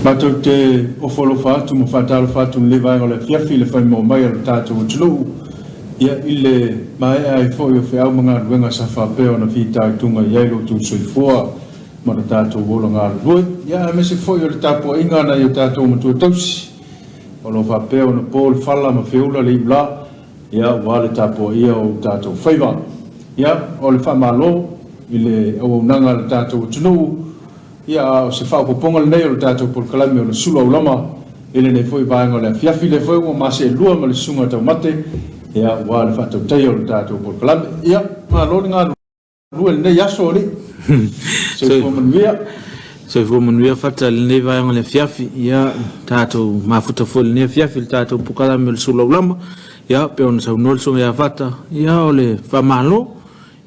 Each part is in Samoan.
Matou te ofo alofa atu ma faatalofa atu i lenei vaega o le afiafi i le fai maua mai a lo tatou atunuu, ia, i le maea ai foi o feau ma galuega sa faapea ona fitaituga i ai lo outou soifua ma lo tatou ola galulue, ia, aemaise foi o le tapuaiga a nai o tatou matua tausi o lo o faapea ona po le fala ma feula le iulā, ia, aua le tapuaia o tatou faiva. Ia, o le faamalo i le auaunaga a le tatou atunuu. Ia, a o se faaopoopoga lenei o le tatou polokalame o le Sulu Aulama i lenei foi vaega o le afiafi, lea foi ua ma seelua ma le Susuga Taumate, ia, aua le faatautaia o le tatou polokalame. Ia, malo le galulue i lenei aso, alii. Soifua manuia. Soifua manuia Fata i lenei vaega o le afiafi. Ia, tatou mafuta foi i lenei afiafi i le tatou polokalame o le Sulu Aulama. Ia, pei ona saunoa le Susuga ia Fata, ia, o le faamalo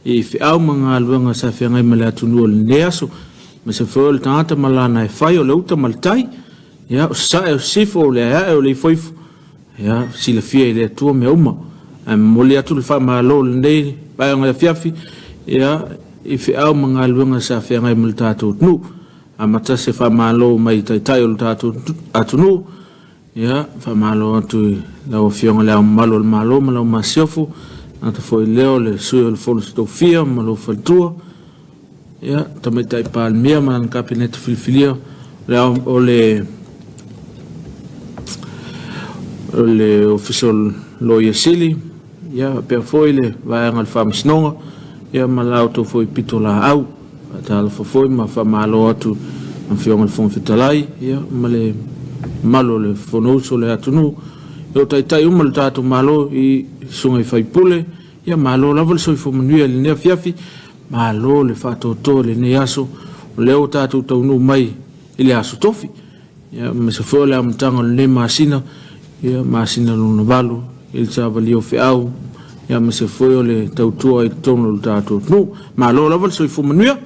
i feau ma galuega sa feagai ma le atunuu o lenei aso, aemaise foi o le tagata ma lana e fai o le uta ma le tai, ia, o sasae, o sisifo, o le aeae, o le ifoifo, ia, silafia e le Atua mea uma. Ae momoli atu le faamalo i lenei vaega afiafi, ia, i feau ma galuega sa feagai ma le tatou atunuu. Amata se faamalo mai Taitai o le tatou atunuu, Ia, faamalo atu i lau Afioga i Le Ao Mamalu o le Malo ma lau Masiofo, gata foi lea o le Sui o le Fono Tofia ma lou faletua, ia, Tamaitai Palemia ma lana Kapeneta filifilia, le ao, o le o le Ofisa o Loia Sili, ia, faapea foi le Vaega o le Faamasinoga, ia ma la outou foi pitolaau. Faatalofa foi ma faamalo atu i lau Afioga i le Fofoga Fetalai ma le mamalu o le Fonousu o le atunuu, i o taitai uma o le tatou Malo i susuga i faipule. Ia malo lava le soifua manuia i lenei afiafi, malo le faatoatoa i lenei aso, o lea ua tatou taunuu mai i le aso Tofi. Ia, aemaise foi o le amataga o lenei masina, ia, masina lona valu i le savalia o feau, ia, aemaise foi o le tautua i totonu o le tatou atunuu. Malo lava le soifua manuia,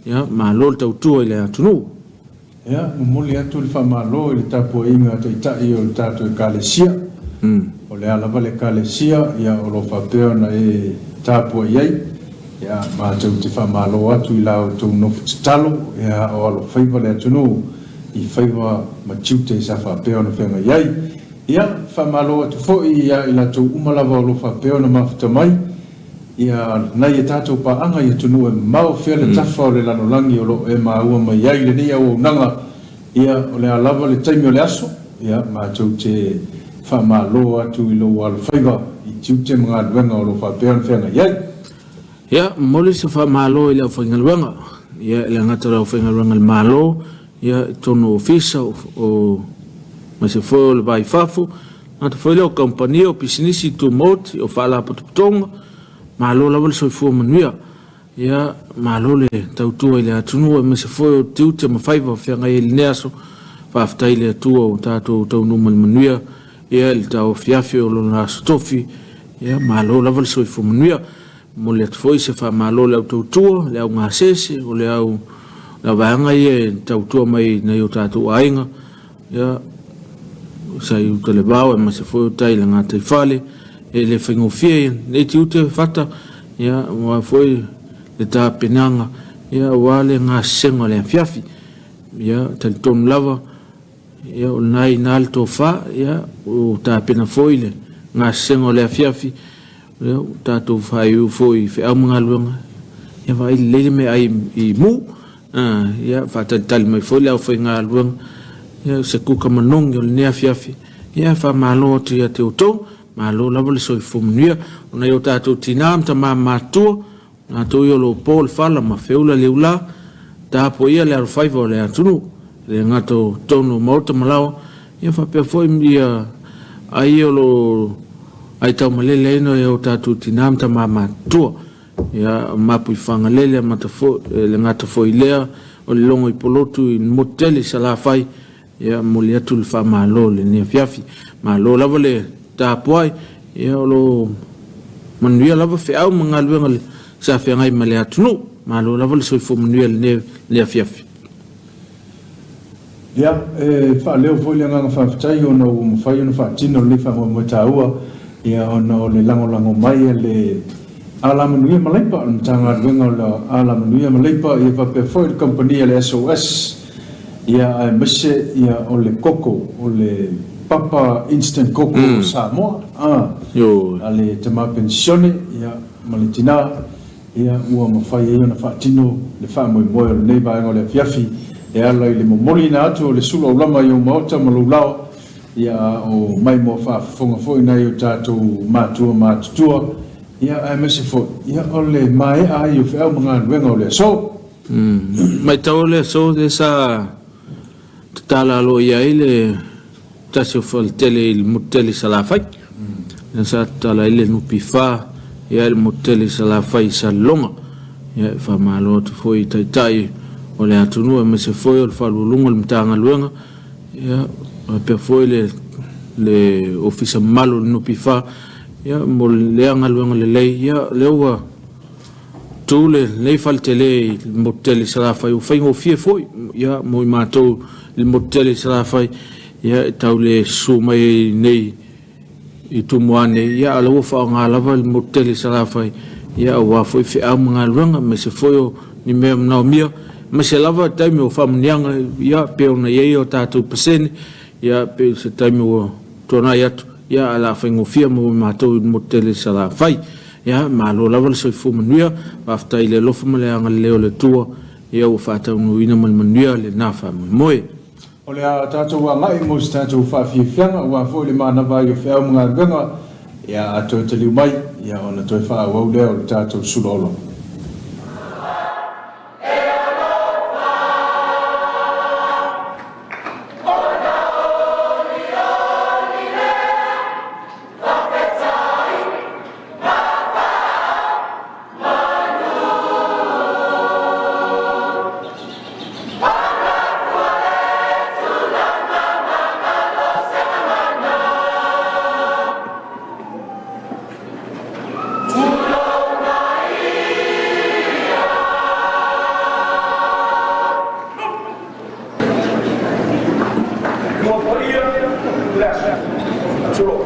ia, malo le tautua i le atunuu. Ia, momoli atu le faamalo i le tapuaiga a Taitai o le tatou Ekalesia. O le a lava le Ekalesia, ia, o lo o faapea ona e tapuai ai. Ia, matou te faamalo atu i la outou nofo tatalo, ia, o alofaiva le atunuu i faiva ma tiute sa faapea ona feagai ai. Ia, faamalo atu foi ia i latou uma lava o lo o faapea ona mafuta mai, ia, nai a tatou paaga i atunuu e mamao fea le tafa o le lalolagi o lo o e maua mai ai lenei auaunaga, ia, o le a lava le taimi o le aso, ia, matou te faamalo atu i lou alofaiva i tiute ma galuega o lo o faapea ona feagai ai. Ia, momoli se faamalo i le aufaigaluega, ia, e le gata o le aufaigaluega a le Malo, ia, i totonu o ofisa, o, aemaise foi o le va i fafo, gata foi lea o kamupani, o pisinisi tumaoti, o faalapotopotoga, malo lava le soifua manuia. Ia, malo le tautua i le atunuu aemaise foi o tiute ma faiva o feagai ai i lenei aso. Faafetai i le Atua ua tatou taunuu ma le manuia ia i le tauafiafi o Lona Aso Tofi. Ia, malo lava le soifua manuia. Momoli atu foi se faamalo i le au tautua, le au gasese, o le au, le au vaega ia e tautua mai i nai o tatou aiga. Ia, sa i uta le vao aemaise foi o tai i le gataifale. E le faigofie nei tiute fata, ia, aua foi le tapenaga, ia, aua le gasesega o le afiafi. Ia, talitonu lava, ia, o lena e i ina le tofa, ia, ua tapena foi le gasesega o le afiafi, ia, ua tatou faaiu foi i feau ma galuega, ia, vaai lelei le meaai i mu. Ia, faatalitali mai foi le aufaigaluega, ia, se kuka manogi o lenei afiafi. Ia, faamalo atu ia te outou, malo lava le soifua manuia. O nai o tatou tinā ma tamā matutua, latou ia o lo o po le fala ma feula le ula, tapuaia le alofaiva o le atunuu, e le gata o totonu o maota ma laoa, ia faapea foi ia ai ia o lo o aitaumalele ai nai o tatou tinā ma tamā matutua. Ia, mapu i Fagalele, amata foi, e le gata foi i lea, o le logo i Polotu i le motu tele i Salafai, ia, momoli atu le faamalo i lenei afiafi. Malo lava le tapuai, ia, o lo o manuia lava feau ma galuega sa feagai ma le atunuu. Malo lava le soifua manuia i lenei afiafi. Ia, e faaleo foi le agaga faafetai ona ua mafai ona faatino lenei faamoemoe taua, ia, ona o le lagolago mai a le Alamanuia ma Leipa, le Matagaluega o le Alamanuia ma Leipa, ia faapea foi le kamupani a le SOS. Ia, aemaise ia o le koko, o le papa instant koko o Samoa, a, a le tama penisione, ia, ma le tinā, ia, ua mafai ai ona faatino le faamoemoe o lenei vaega o le afiafi e ala i le momoliina atu o le sulu aulama i ou maota ma lou laoa, ia, a o maimoa faafofoga foi nai o tatou matua matutua, ia, aemaise foi, ia, o le maea ai o feau ma galuega o le aso. Matau le aso lea sa tatala aloaia ai le tasi o faletele i le motu tele i Salafai. Lea sa tatala ai le NPF ia i le motu tele i Salafai i Saliloga. Ia e faamalo atu foi i taitai o le atunuu aemaise foi o le Faauluuluga o le Matagaluega ia faapea foi le le ofisa mamalu o le NPF ia mo lea galuega lelei ia lea ua Tu lenei fale tele i le motu tele i Salafai, ua faigofie foi ia, mo i matou i le motu tele i Salafai, ia, e tau le susu mai ai nei i Tumua nei, ia, a o la ua faaaoga lava le motu tele i Salafai, ia, aua foi feau ma galuega, aemaise foi o ni mea manaomia, aemaise lava taimi o faamanuiaga, ia, pei ona i ai o tatou pasene, ia, pei o se taimi ua tuanai atu, ia, ae o le a faigofie mo i matou i le motu tele i Salafai. Ia, malo lava le soifua manuia, faafetai i le alofa ma le agalelei o le Atua, ia ua faataunuuina ma le manuia lena faamoemoe. O le a tatou agai mo se tatou faafiafiaga aua foi le manava ai o feau ma galuega, ia a toe taliu mai, ia ona toe faaauau lea o le tatou sulaolo. Ua paia le aso. Tulou.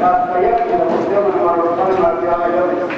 Faafetai atu i lau Afioga i le malolotaga ma afioaga i Ioe.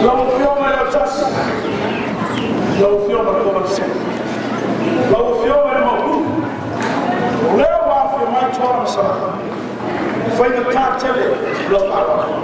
Lau Afioga i le Autasi, lau Afioga i le Komasea, lau Afioga i le Maopu, o lea ua afio mai Tuala ma Salani, e faigata tele lau faaaloalo.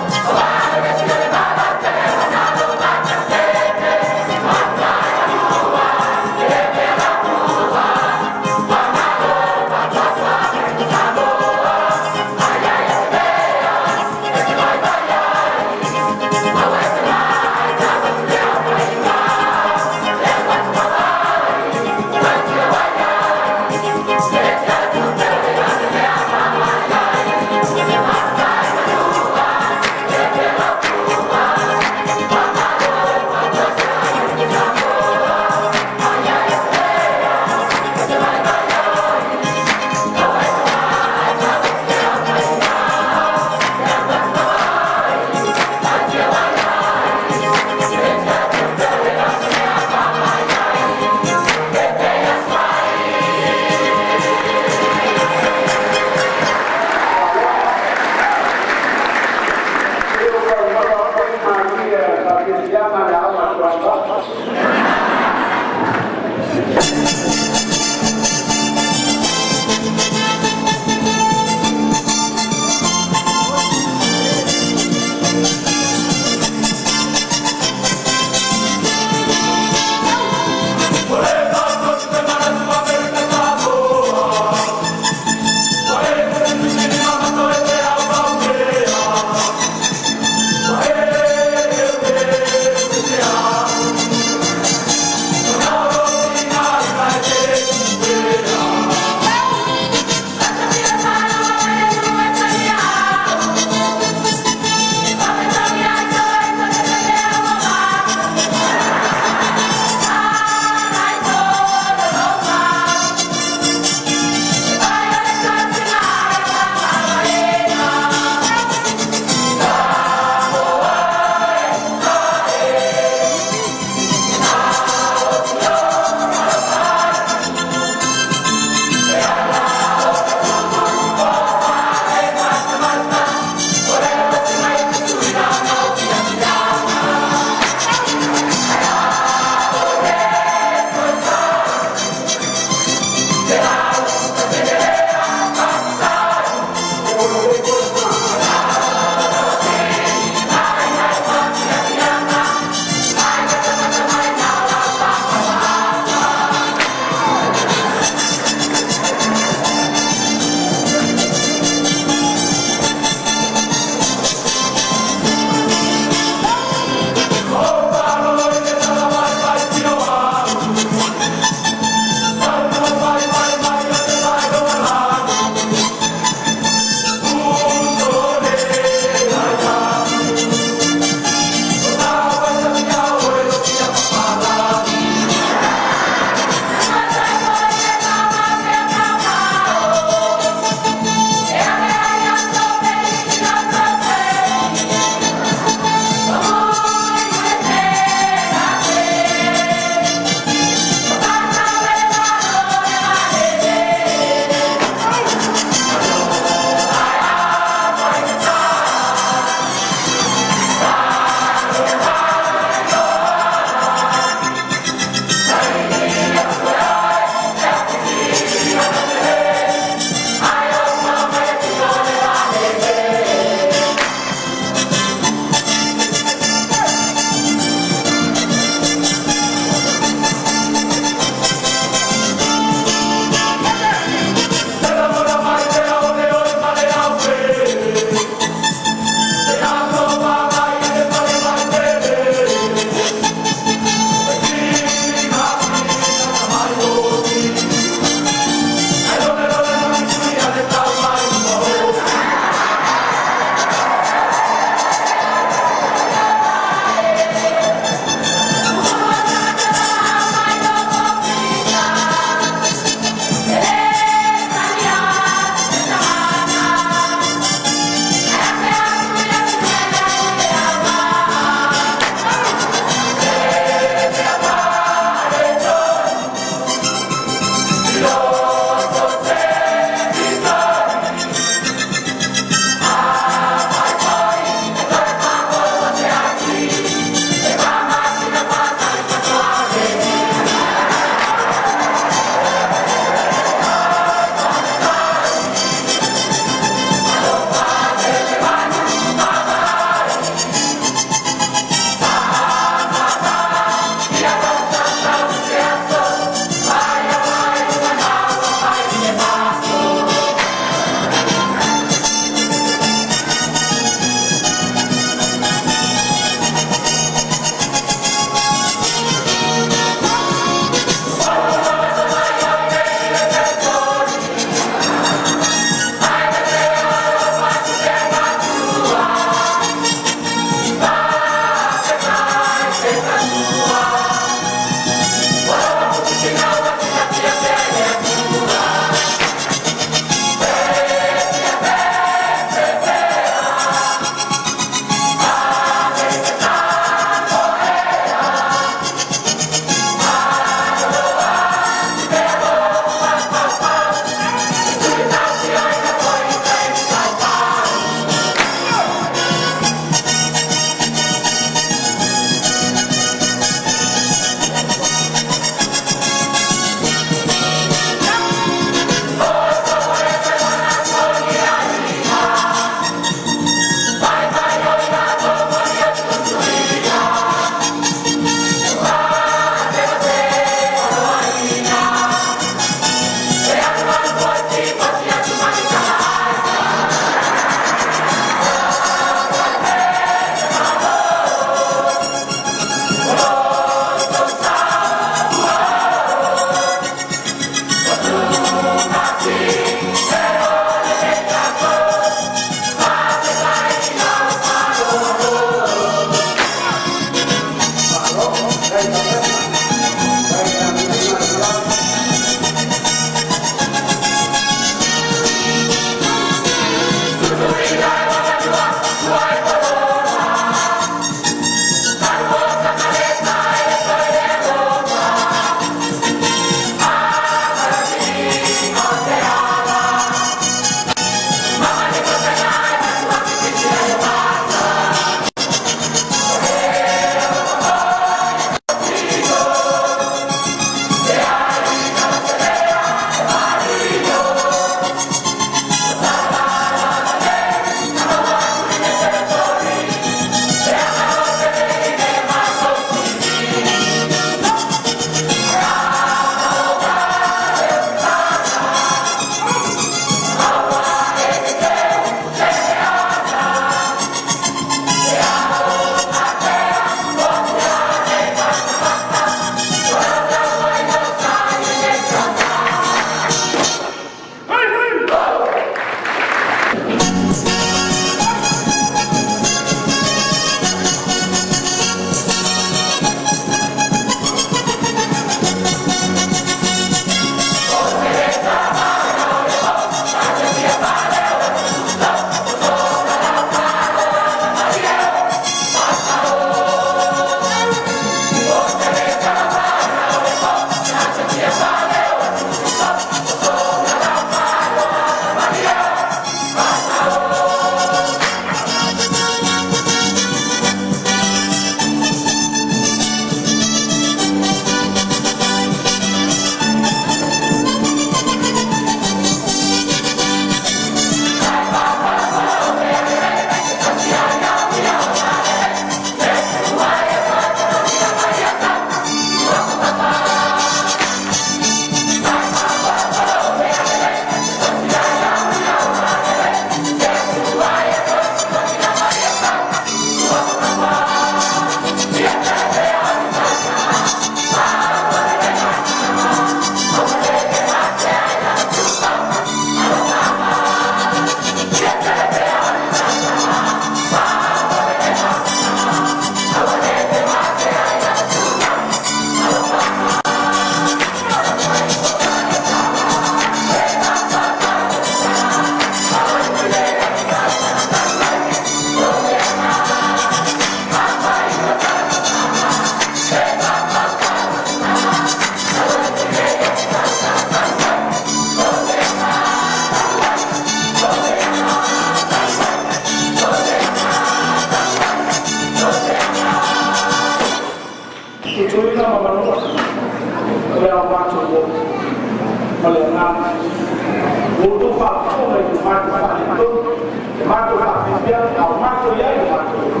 matou faafiafia, a o matou i ai, ua matou ola.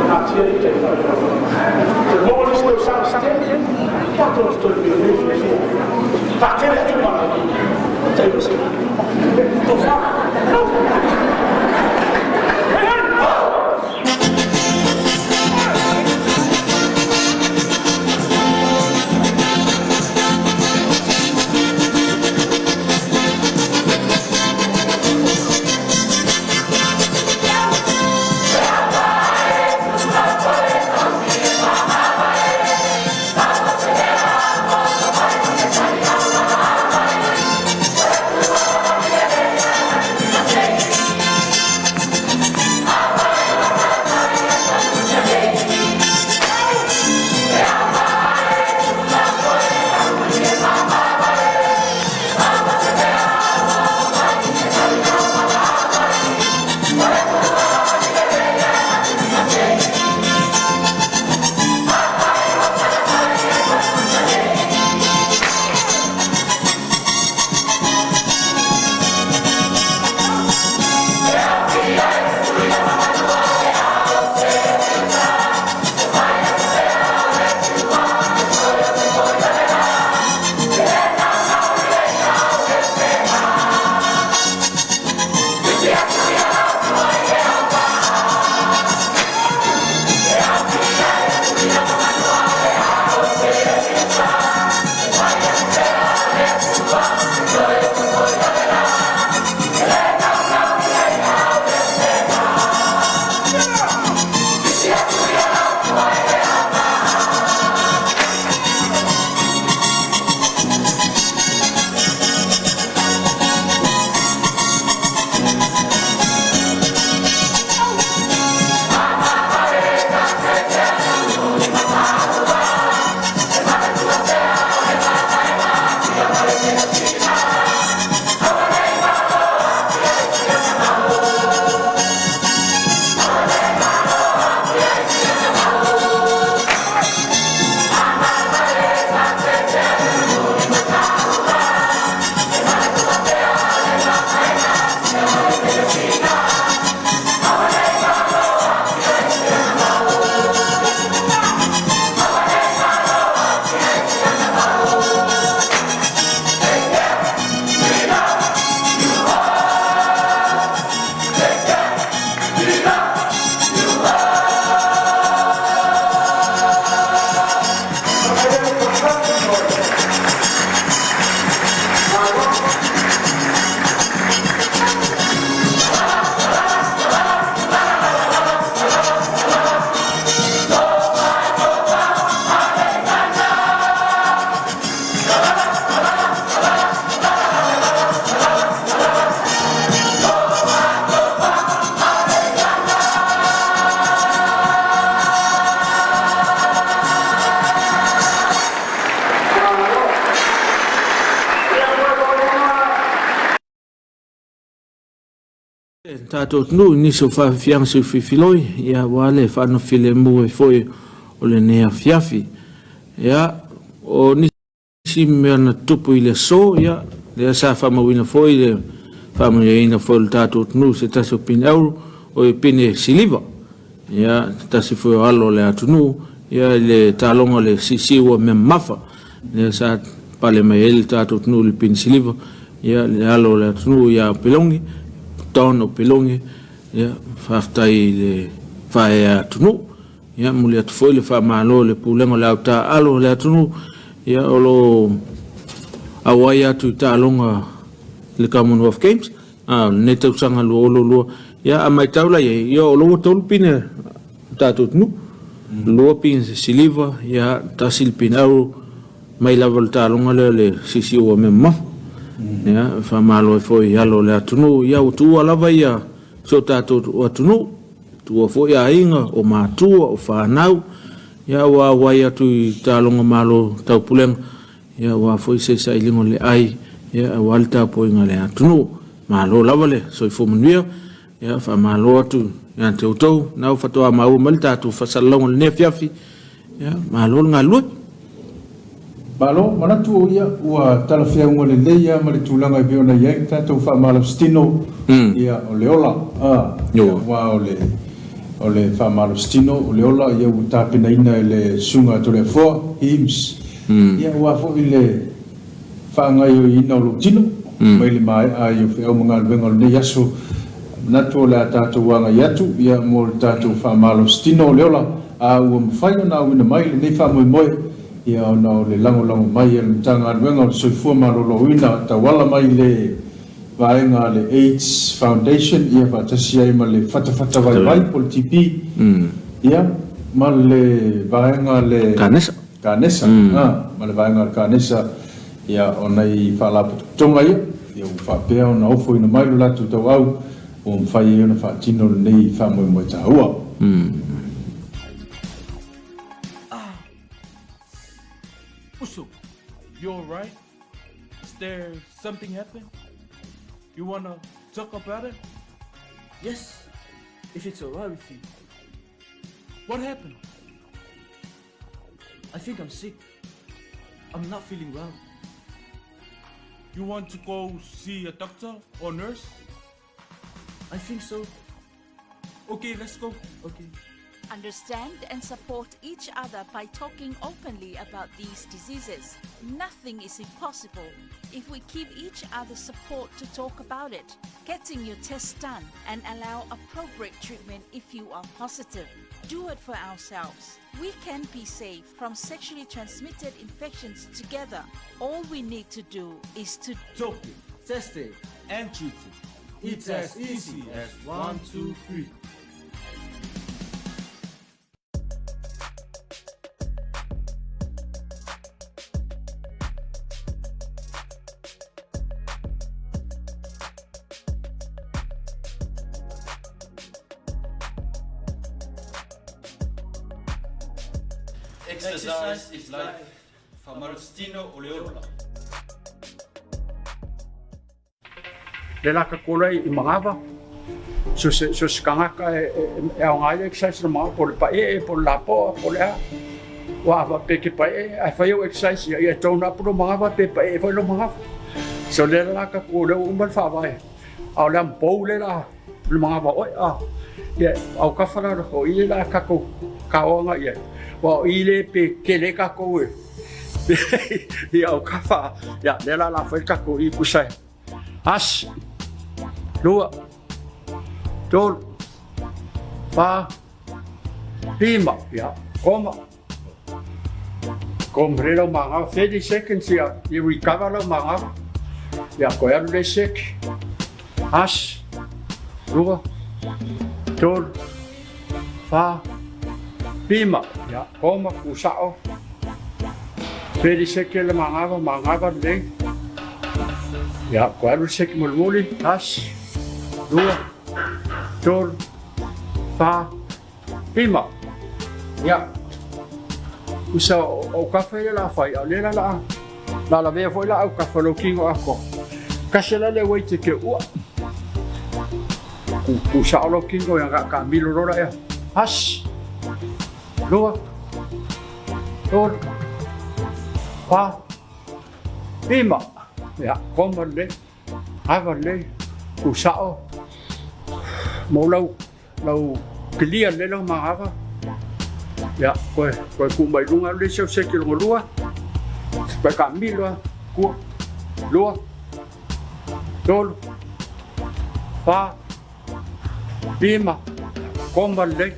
Taatia ia tai faamoemoe. Toe maua nisi tausaga se tele, tatou te toe filemu fiafia. Faatele atu manaomiga. Tai se tofa. Tatou atunuu i nisi o faafiafiaga seufiufiloi, ia aua le faanofilemu ai foi o lenei afiafi. Ia, o nisi mea na tutupu i le aso, ia, lea sa faamauina foi le faamanuiaina foi o le tatou atunuu i se tasi o pine auro, o le pine siliva. Ia, se tasi foi o alo o le atunuu, ia, i le taaloga o le siisiu ua mea mamafa, lea sa pale mai ai le tatou atunuu i le pine siliva, ia, le alo o le atunuu ia Opeloge, Don Opeloge, ia, faafetai i le faaea atunuu. Ia, momoli atu foi le faamalo i le Pulega o le Ao Taaalo o le atunuu, ia, o lo o auai atu i taaloga i le Commonwealth Games. A o lenei tausaga 2022, ia a matau la i ai, ia o lo ua tolu pine a le tatou atunuu, lua pine siliva, ia tasi le pine auro, mai lava i le taaloga lea o le siisii ua mea mamafa. Ia, e faamalo ai foi i alo o le atunuu, ia ua tuua lava ia si o tatou atunuu, tuua foi aiga, o matua, o fanau, ia ua auai atu i taaloga malo taupulega, Ia aua foi se sailiga o le ai, ia aua le tapuaiga a le atunuu. Malo lava le soifua manuia, ia faamalo atu ia te outou, na ua faatoa maua mai le tatou faasalalauga i lenei afiafi, ia malo le galulue. Malo, manatu o ia ua talafeauga lelei lava ma le tulaga e pei ona i ai le tatou faamalositino, ia, o le ola, a, ia, aua o le, o le faamalositino, o le ola, ia, ua tapenaina e le Susuga a Toleafoa, Eames, ia, aua foi le faagaoioiina o lou tino, mai le maea ai o feau ma galuega o lenei aso. Manatu o le a tatou agai atu, ia, mo le tatou faamalositino o le ola, a ua mafai ona auina mai lenei faamoemoe, Ia ona o le lagolago mai a le Matagaluega o le Soifua Maloloina tauala mai le vaega a le AIDS Foundation ia faatasi ai ma le Fatafata Vaivai po o le TB ia ma le vaega a le Kanesa. Kanesa, ma le vaega a le Kanesa ia o nai faalapotopotoga ia ia ua faapea ona ofoina mai lo latou tauau ua mafai ai ona faatino lenei faamoemoe taua. Uso, you alright? Is there something happen? You wanna talk about it? Yes, if it's alright with you. What happened? I think I'm sick. I'm not feeling well. You want to go see a doctor or nurse? I think so. Okay, let's go. Okay. Understand and support each other by talking openly about these diseases. Nothing is impossible if we keep each other support to talk about it. Getting your test done and allow appropriate treatment if you are positive. Do it for ourselves. We can be safe from sexually transmitted infections together. All we need to do is to talk it, test it, and treat it. It's as easy as 1, 2, 3. Exercise is life. Faamalositino o le ola. Le la ka kola i Magava, so se, so se kangaka e, e, e aoga ai le exercise na Magava, po le paee, po le lapoa, po le a. Ua ava pe ke paee, ae fai au exercise ia, ia tone up lo Magava, pe paee foi lo Magava. So le la ka kola ua uma le faavae. A o le amupou le la, le Magava oe, a. Ia, au kafa la, o i le la kakou kaoanga ia. Ua o i le pe kele kakou e. Ia au kafa, ia, le la la fai kakou i kusai. As, lua, tolu, fa, lima, ia, koma. Koma le lau magafa, 30 seconds ia, ia recover lau magafa. Ia, koe alu le sek. As, lua, tolu, fa, lima, ia, koma, kusao. 30 seconds le magafa, magafa lelei. Ia, koe alu le seki mulimuli, as, lua, tolu, fa, lima. Ia, usa o kafa ia la fai, a le la la la la vea foi la au kafa lo kingo ako. Kasi la le wait ke ua. Ku ku sa lo kingo ya ka ka milo rora ya. As, lua, tolu, fa, lima. Ia, koma le, ava le, ku sao, mo lau Lau clear le lau magava. Ia, koe, koe ku mai lunga le isi au seki longa lua. Koe ka milo kua, lua, tolu, fa, lima, koma lelei,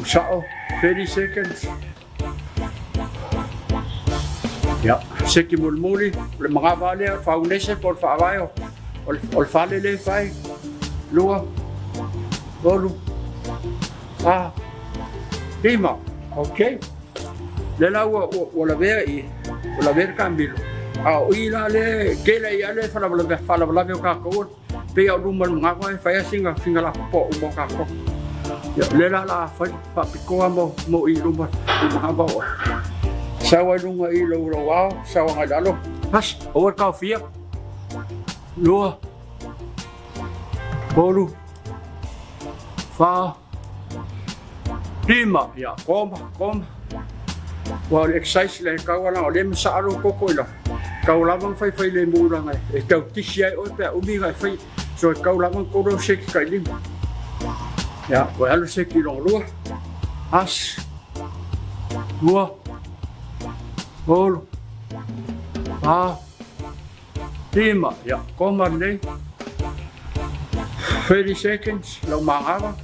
usao, 30 seconds. Ia, seki mulimuli, o le magava lea, o le faunese po o le faavae o, o le fale lea e fai, lua, tolu, fa, lima. Ok. Le la ua, ua, ua lavea i, ua lavea le kamilo. A o i la le, kele i ale whalavalave, whalavalave o kākou, pei a o luma le magava e whai a singa, singa la po o mo kākou. Ia, le la la whai, whapikoa mo, mo i luma, i magava o. Sau ai lunga i lou lou ao, sau anga i lalo. Has, aua le kaofia. Lua, tolu, fa, lima. Ia, koma, koma. Ua o le exercise le kau ala o le masaa lou koko i lalo. Kau lava na faifai lemu laga e tau tisi ai oe pe a umi na e fai. So e kau lava na kolu au seki kai lima. Ia, ua e alu seki longa lua. As, lua, olu, fa, lima. Ia, koma lelei. 30 seconds, lau magava,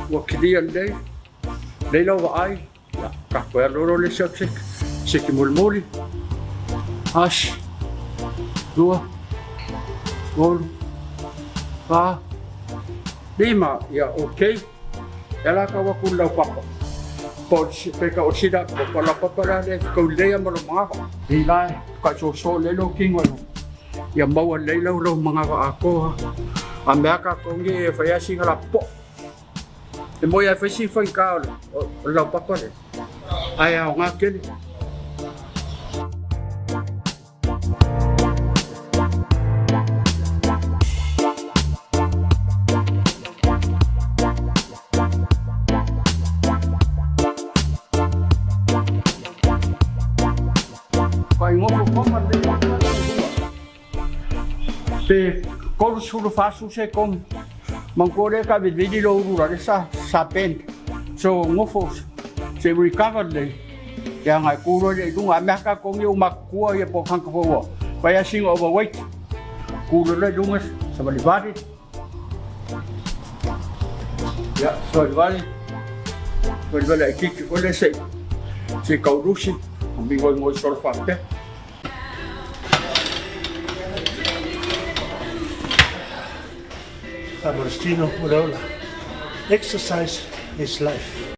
ua clear lelei. Lelei lau vaai. Ia, ka koe alu loa le isi au seki. Seki mulimuli. Asi, lua, tolu, fa, lima. Ia, okay. Ia la kau aku lau papa. Po pe ka o sida po la papa la le kau lea ma lo mangawa. I la ka so so le lo kingo lo. Ia maua lei lau lau mangawa a koha. A mea ka kongi e whai asinga la po. E moe ai whai si whai ka o le laupapa le. Ai ao ngā kele. Kai ngofo koma le Pe 34 sekone. Mangko le ka vili lo uru la sa sa pen. So ngofo se recover le. Ya ngai kuro le lunga mea ka kongi o makua ia po kanka fo. Pai a singa overweight. Kuro le lunga sa vali vali. Ya, sa vali vali. Vali vali ai kiki o le se. Se kaurusi. Mi ngoi ngoi sol fa pe. Agostino Ureola. Exercise is life.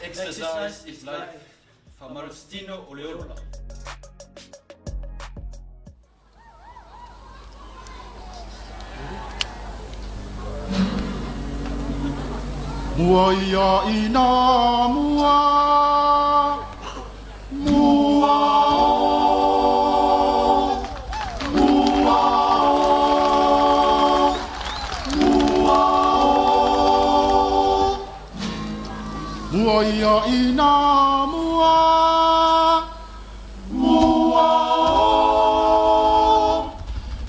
Exercise is life. Faamalositino o le ola. Mua ia ina mua, mua o, mua o, mua o. Mua ia ina mua, mua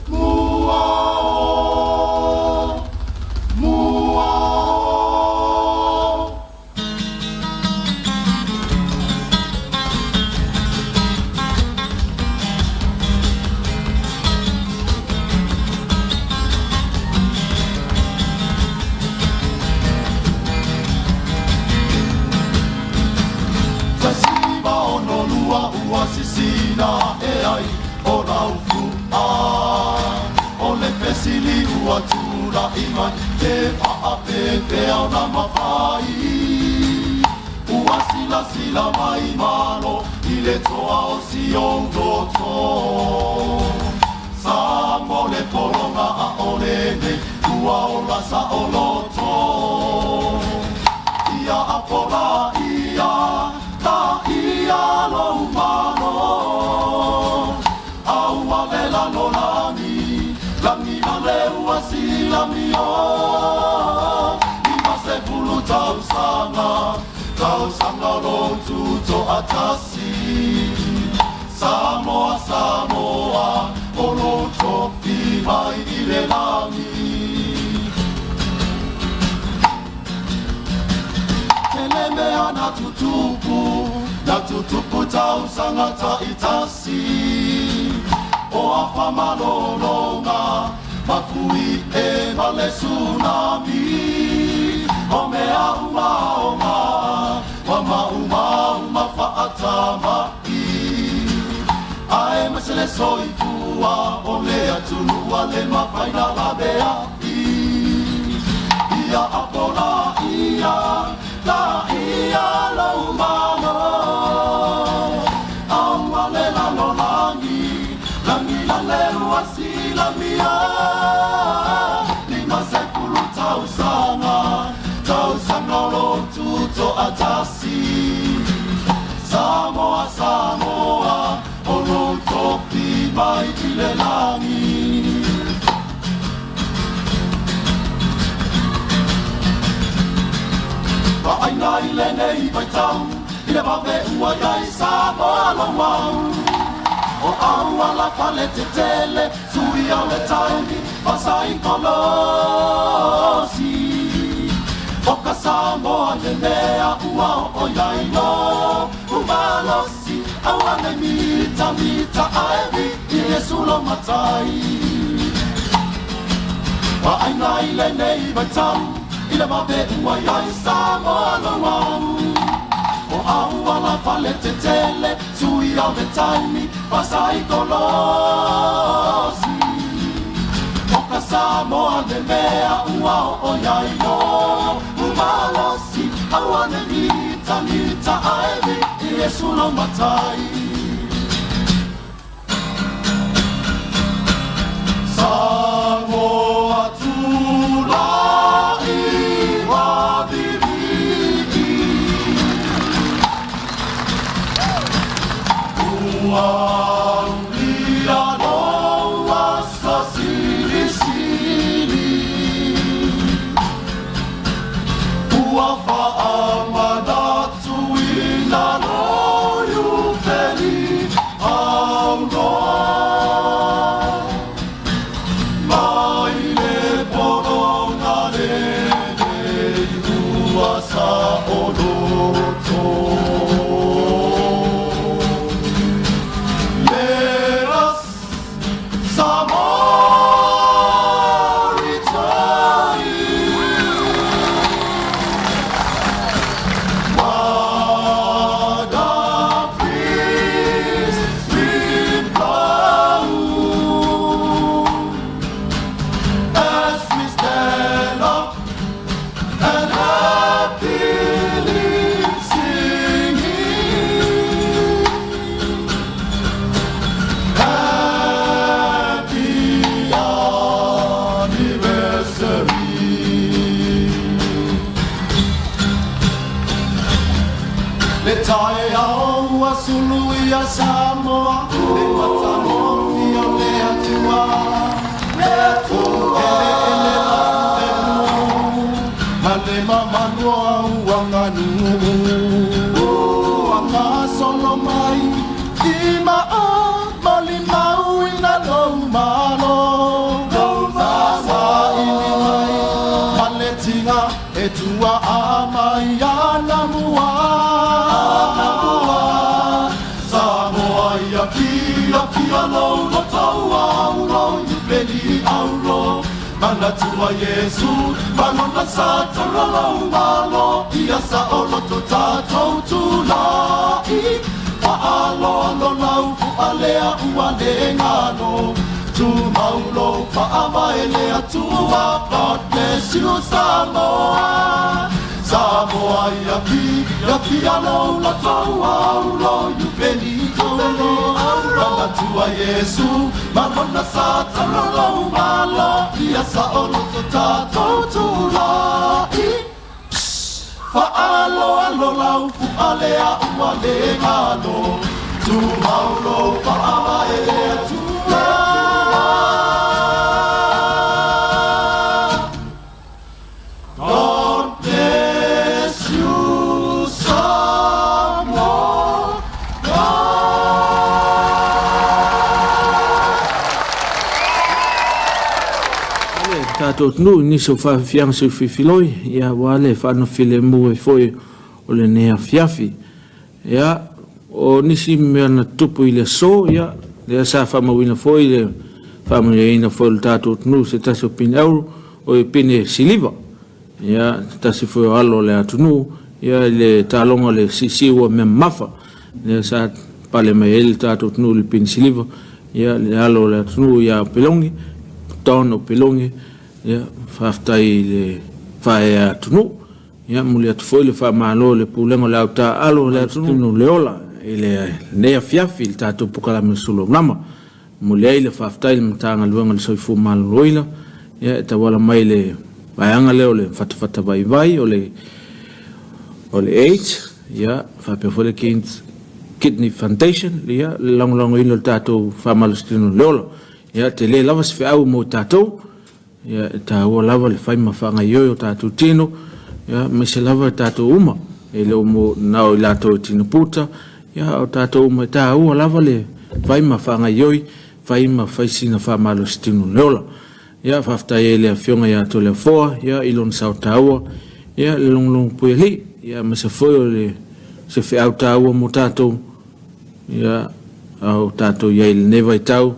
o, mua o, mua o. 1962 ua sisina e ai o laufu'a. O le fesili ua tula'i mai, Pe faapefea ona mafai? Ua silasila mai Malo i le toa o si ou loto. Sa mo le pologa ʻaʻole nei ua ola saʻoloto. Ia apola ia, la ia lou malo. A ua lela no lagi, lagi na le ua silamio. 50 tausaga, tausaga o lou tutoatasi. Samoa, Samoa, o lou tofi mai i le lagi. Tele mea na tutupu, na tutupu tausaga taitasi. O afa malologa, mafui e ma le tsunami. O mea umaoga, ua maumauma faatamai. Ae ma se le soifua o le atunuu a le mafai na laveai. Ia apola ia, la ia lou malo. A ua le lalolagi, lagi la le ua silamia. 50 tausaga, tausaga o lou tutoatasi. mai i le lagi. Vaaina i lenei vaitau i le vave ua i ai Samoa lauau. O auala faletetele, suia o le taimi, fasaikolosi. O ka Samoa le mea ua oo i ai lo umalosi, aua nei mita mita ae vii Iesu lo matai. Vaaina i lenei vaitau i le vave ua i ai Samoa lauau. O auala faletetele, suia o le taimi, fasaikolosi. O ka Samoa le mea ua oo i ai lo umalosi, aua nei mita mita ae vii Iesu lo matai. Samoa tulai wa vivii. Ua aulia lou aso silisili. Ua faamanatuina lou Iupeli auro. Mai le pologa lenei ua saoloto. Let us Samoa return. What a breeze sweet blow as we stand up and happily singing. Happy anniversary. Le taeao ua sulu ia Samoa, le matagofie o le Atua. Le Atua. Eleele laulemu, ma le mamalu o au aganuu. Ua gasolo mai i maa ma limauina lou malo. Sa saili mai ma le tiga e tuaa mai anamua. Samoa ia fiafia lou loto ua auro, Iupeli auro. Manatua Iesu ma lona sa tolo lou malo, ia saoloto tatou tulai. Faaaloalo lau fua lea ua le galo. Tumau lou faavae i le Atua. God bless you Samoa. Samoa ia fiafia lou loto ua auro, Iupeli auro. Manatua Iesu ma lona sa tolo lou malo, ia saoloto tatou tulai. Faaaloalo lau fua lea ua le galo. Tumau lou faavae i le Atua. God bless you Samoa. God. Le tatou atunuu i nisi o faafiafiaga soifiloi, ia, aua le faanofilemu ai foi o lenei afiafi. Ia, o nisi mea na tutupu i le aso, ia, lea sa faamauina foi le faamanuiaina foi o le tatou atunuu se tasi o pine auro, o pine siliva. Ia, se tasi foi o alo o le atunuu, ia, i le taloga o le siisii ua mea mamafa. Lea sa pale mai ai le tatou atunuu i le pine siliva, ia, le alo o le atunuu ia Opeloge, Don Opeloge, ia, faafetai i le faaea atunuu. Ia, momoli atu foi le faamalo i le Pulega o le Au Taaalo o le atunuu le ola i lenei afiafi i le tatou polokalame o Suluaunama. Momoli ai le faafetai i le Matagaluega o le Soifua Maloloina, ia, e tauala mai i le vaega lea o le fatafata vaivai o le AIDS, ia, faapea foi le Kidney Foundation, ia, le lagolagoina o le tatou faamalositino o le ola. Ia, tele lava se feau mo tatou, ia, e taua lava le fai ma faagaoioi o tatou tino, ia, aemaise lava tatou uma, e le o mo na o i latou e tino puta, ia, o tatou uma e taua lava le fai ma faagaoioi, fai ma fai sina faamalositino o le ola. Ia, faafetai ai i le Afioga ia Toleafoa, ia, i lona sao taua, ia, le logologo puialii, ia, aemaise foi o le se feau taua mo tatou, ia, a o tatou i ai i lenei vaitau,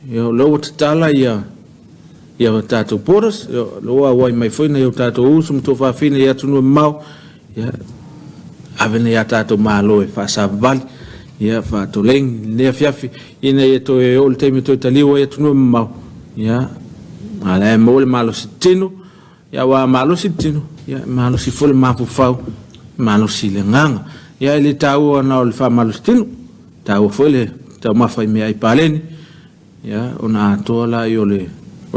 ia, o lea ua tatala ia ia tatou borders, ia, o lea ua auai mai foi nai o tatou uso ma tuafafine i atunuu e mamao, ia, ave nei a tatou malo e faasavavali, ia, faatoleni lenei afiafi, ina ia toe oo le taimi e toe taliu ai atunuu e mamao, ia, a o la e maua le malosi tino, ia, aua a malosi le tino, ia, e malosi foi le mafaufau, malosi le agaga. Ia, e le taua na o le faamalosi tino, e taua foi le taumafa i meaai paleni, ia, ona atoa lea o le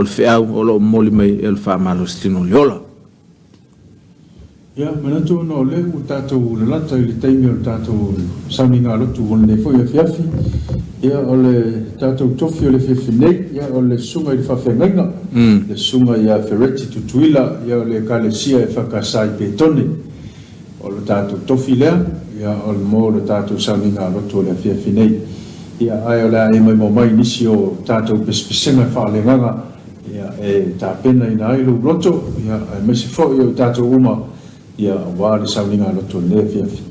feau o lo o momoli mai e le faamalosi tino o le ola. Ia, manatu ona o lea ua tatou lalata i le taimi o le tatou sauniga lotu o lenei foi afiafi. Ia, o le tatou tofi o le afiafi nei, ia, o le susuga i le faafeagaiga, le susuga ia Fereti Tutuila, ia, o le Ekalesia EFKS i Petone. O le tatou tofi lea, ia, o le mo le tatou sauniga lotu o le afiafi nei. Ia, ae o le a e maimoa mai i nisi o tatou pesepesega faaleagaga, ia, e tapenaina ai lou loto, ia, aemaise foi o i tatou uma, ia, aua le sauniga lotu o lenei afiafi.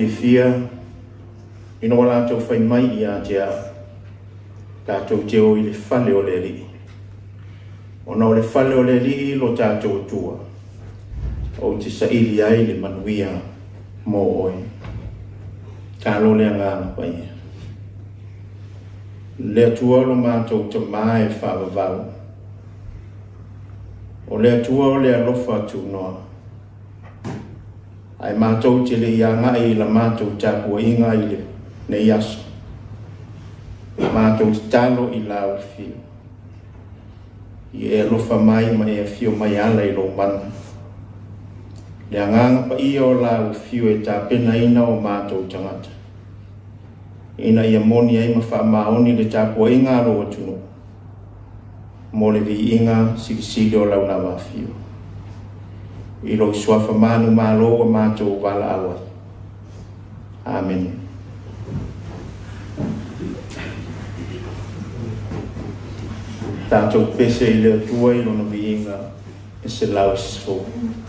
fiafia ina ua latou fai mai ia te au, Tatou te o i le fale o le Alii, ona o le fale o le Alii lo tatou Atua, ou te saili ai le manuia mo oe. Talo le Agaga Paia. Le Atua lo matou Tama e faavavau, o le Atua o le alofa tunoa, Ae matou te le i agai i la matou tapuaiga i lenei aso, matou tatalo i lau afio. Ia e alofa mai ma e afio mai e ala i lou mana. Le Agaga Paia o lau afio e tapenaina o matou tagata, ina ia moni ai ma faamaoni le tapuaiga a lou atunuu mo le viiga silisili o lau lava afio. I lou suafa manumalo ua matou valaau ai. Amene. Tatou pese i le Atua i lona viiga e 110.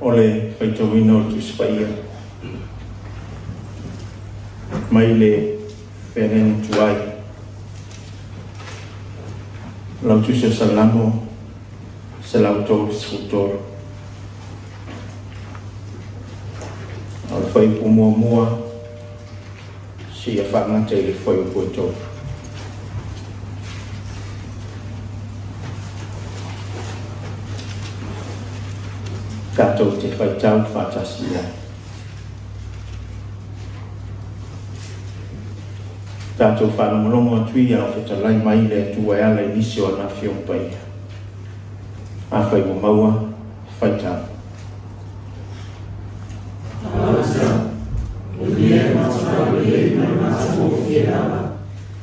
O le faitauina o le Tusi Paia mai le Feagaiga Tuai, lau Tusi o Salamo 133. O le fuaiupu muamua seia faagata i le fuaiupu e 3. Tatou te faitau faatasi i ai. Tatou faalogologo atu ia o fetalai mai le Atua e ala i nisi o ana Afioga Paia. Afai ua maua, faitau. O mea e matua lelei ma le matagofie lava,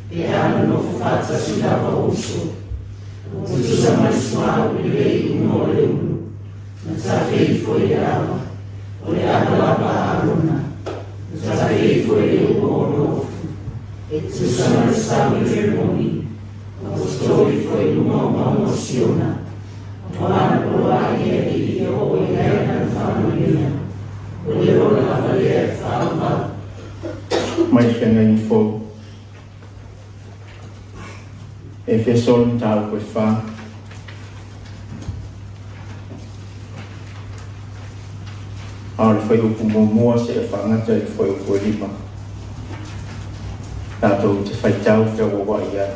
pe a nonofo faatasi lava o uso. Ua tusa ma le suauu lelei luga o le ulu, na tafe ifo i le ava, o le ava lava a Arona, na tafe ifo i le ua o le ofu, e tusa ma le sau i Heremoni, ua toto ifo i luga o mauga o Siona, aua na poloai e Alii e oo i ai lana faamanuiaga, o le ola lava lea e faaauau. Mai Feagaiga Fou. Efeso le mataupu e 4. A o le fuaiupu muamua seia faagata i le fuaiupu e 5. Tatou te faitau feauauai ai.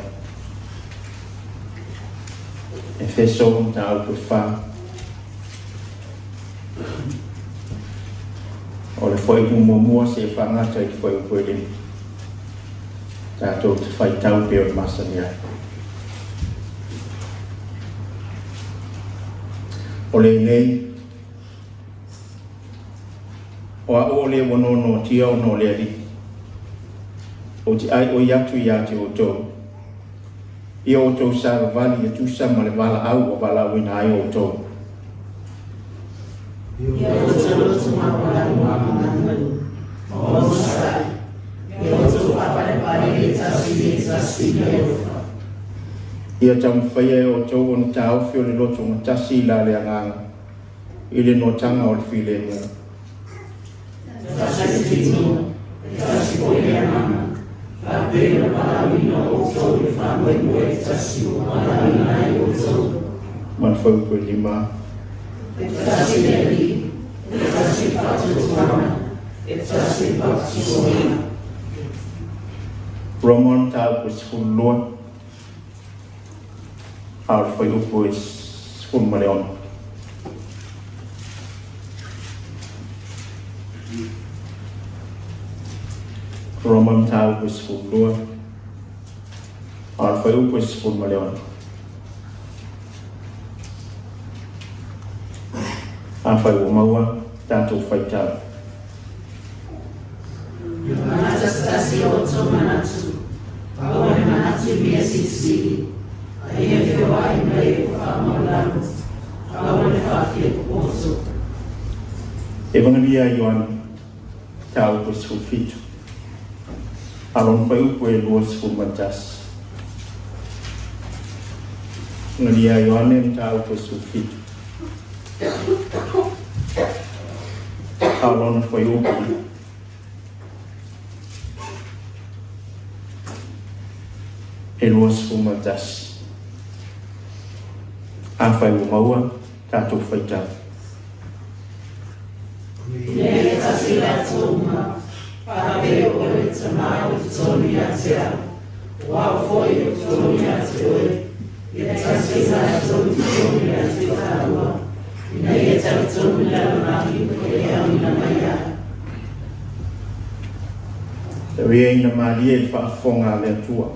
Efeso mataupu e 4. O le fuaiupu muamua seia faagata i le fuaiupu e 5. Tatou te faitau pei o le masani ai. O lenei, o a'u o le ua noanoatia ona o le Alii, ou te ʻaiʻoi atu iā te outou, ia outou savavali e tusa ma le valaau ua valaauina ai outou. Ia outou loto maualalo ma manumanumalu, ma onosai, ia outou faapalepale le tasi i le tasi i le alofa. Ia taumafaia e outou ona taofi o le loto gatasi i la le agaga, i le noataga o le filemu. Tasi le tino, e tasi foi le agaga, faapea ona valaauina outou i le faamoemoe e tasi ua valaauina ai outou. Ma le fuaiupu e 5. E tasi le Alii, e tasi le faatuatuaga, e tasi le papatisoina. Roma mataupu e 12, a o le fuaiupu e 16. Roma mataupu e 12, a o le fuaiupu e 16. Afai ua maua, tatou faitau. Ia manatasitasi o outou manatu, aua le manatu i mea silisili, a ia feoai ma e ua faamaualalo, aua le faafia popoto. Evagelia a Ioane, mataupu e 17, a lona fuaiupu e 21. Evagelia a Ioane, mataupu e 17, a o lona fuaiupu e 21. Afai ua maua, tatou faitau. Ina ia tasi latou uma, faapea oe le Tama o totonu ia te au, o au foi o totonu ia te oe, ia tasi latou i totonu ia te tāua, ina ia talitonu le lalolagi ua e auina mai ai. Tau ia ina malie i le faafofoga a le Atua.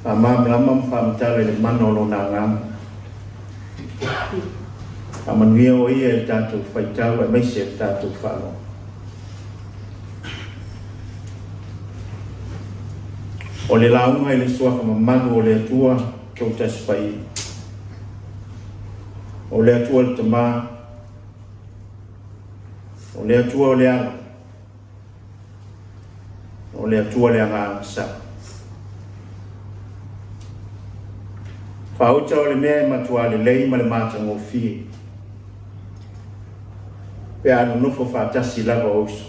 Faamalamalama ma faamatala i le mana o Lona Agaga. Faamanuia o ia i le tatou faitau aemaise le tatou faalogo. O le lauga i le suafa mamalu o le Atua Toatasi Paia. O le Atua le Tama, o le Atua o le Ala, o le Atua le Agaga Sa. Faauta o le mea e matua lelei ma le matagofie. Pe a nonofo faatasi lava o uso.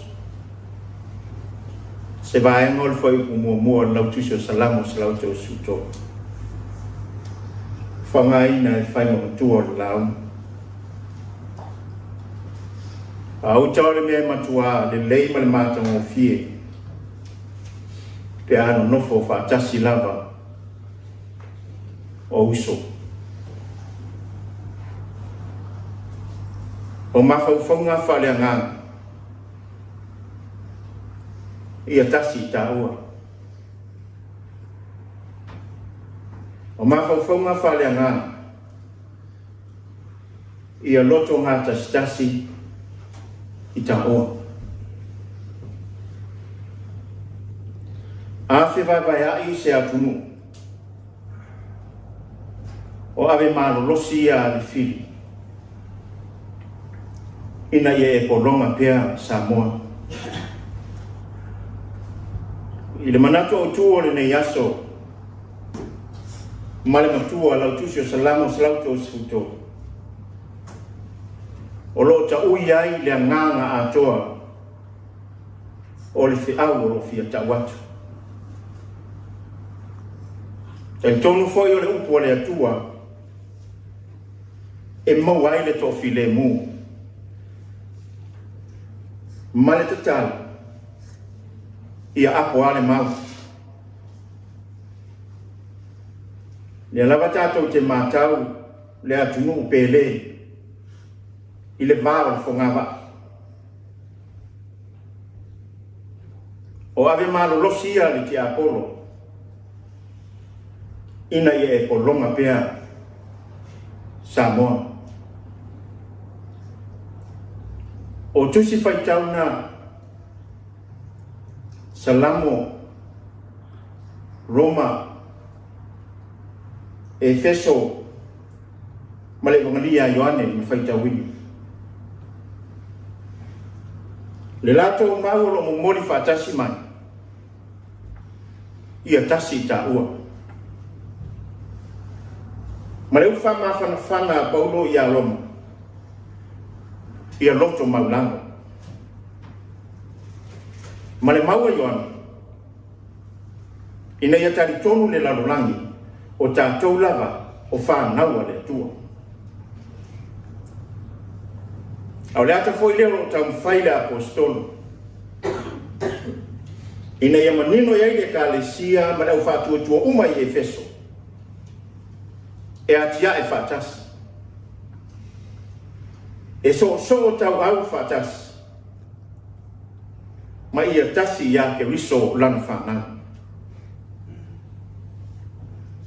Se vaega o le fuaiupu muamua o le Lautusi o Salamo 133. Faaaogaina e fai ma matua o le lauga. Faauta o le mea e matuā lelei ma le matagofie pe a nonofo faatasi lava o uso. O mafaufauga faaleagaga ia tasi i taua. O mafaufauga faaleagaga ia loto gatasitasi i taua. A fevaevaea'i se atunuu, o ave malolosi ia a le fili, ina ia e pologa pea Samoa. I le manatu autu o lenei aso, ma le matua Lautusi o Salamo 133, o lo o taui ai le agaga atoa o le feau o lo o fia tau atu. Talitonu foi o le upu a le Atua e maua ai le toafilemu ma le tatalo ia apo a le mau. Lea lava tatou te matau le atunuu pele i le va o le fogavaa. O ave malolosi ia le tiapolo ina ia e pologa pea Samoa. O tusi faitauna Salamo, Roma, Efeso ma le Evagalia a Ioane na faitauina. Le latou mau o lo o momoli faatasi mai, ia tasi i taua. Ma le upu faamafanafana a Paulo ia Roma, ia loto maulalo. Ma le mau a Ioane, ina ia talitonu le lalolagi o tatou lava o fanau a le Atua. A o le ata foi lea o lo o taumafai le Aposetolo ina ia manino i ai le Ekalesia ma le au faatuatua uma i Efeso e atiae faatasi, e soosoo tauau faatasi, ma ia tasi iā Keriso lana fanau.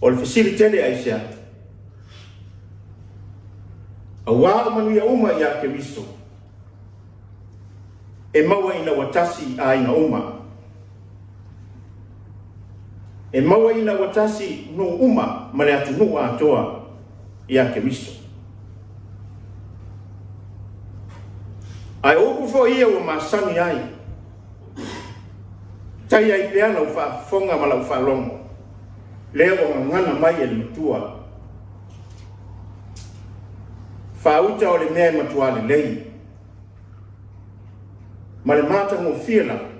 O le fesili tele aisea? Auā o manuia uma iā Keriso e maua ina ua tasi aiga uma. E maua ina ua tasi nuu uma ma le atunuu atoa iā Keriso. Ae o upu foi ia ua masani ai, tai ai pea lau faafofoga ma lau faalogo, lea ua gagana mai e le Matua. Faauta o le mea e matuā lelei, ma le matagofie lava,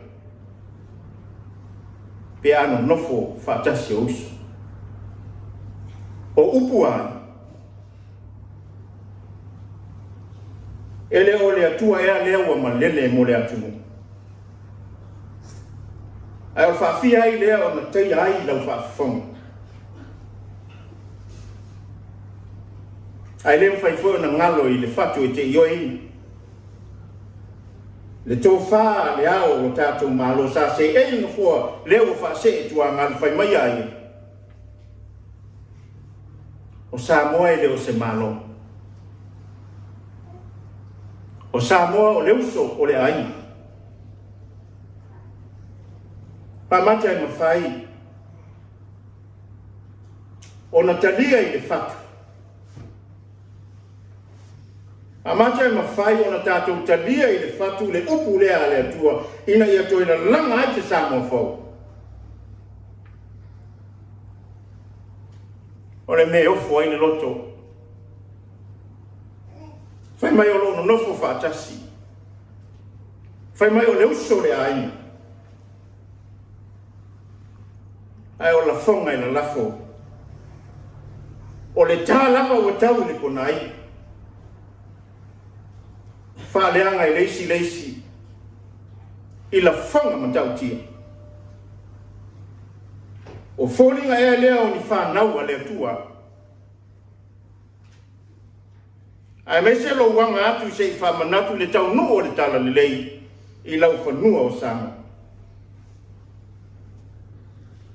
pe a nonofo faatasi o uso. O upu ai, E le o le Atua ea lea ua malele mo le atunuu? Ae o le faafia ai lea ona taia ai lau faafofoga. Ae le mafai foi ona galo i le fatu e te ioeina. Le tofa a le ao o lo tatou Malo sa seei le nofoa lea ua faasee tuagalu fai mai a ia. O Samoa e le o se Malo. O Samoa o le uso o le aiga. Pamata e mafai ona talia i le fatu. Amata e mafai ona tatou talia i le fatu le upu lea a le Atua ina ia toe lalaga ai se Samoa fou. O le mea e ofo ai le loto. Fai mai o lo o nonofo faatasi. Fai mai o le uso o le aiga, ae o lafoga e lalafo. O le ta lava ua tau i le ponaai. Faaleaga e le isi le isi i lafoga matautia. O foliga ea lea o ni fanau a le Atua? Aemaise lou aga atu se i faamanatu le taunuu o le Talalelei i laufanua o Samoa.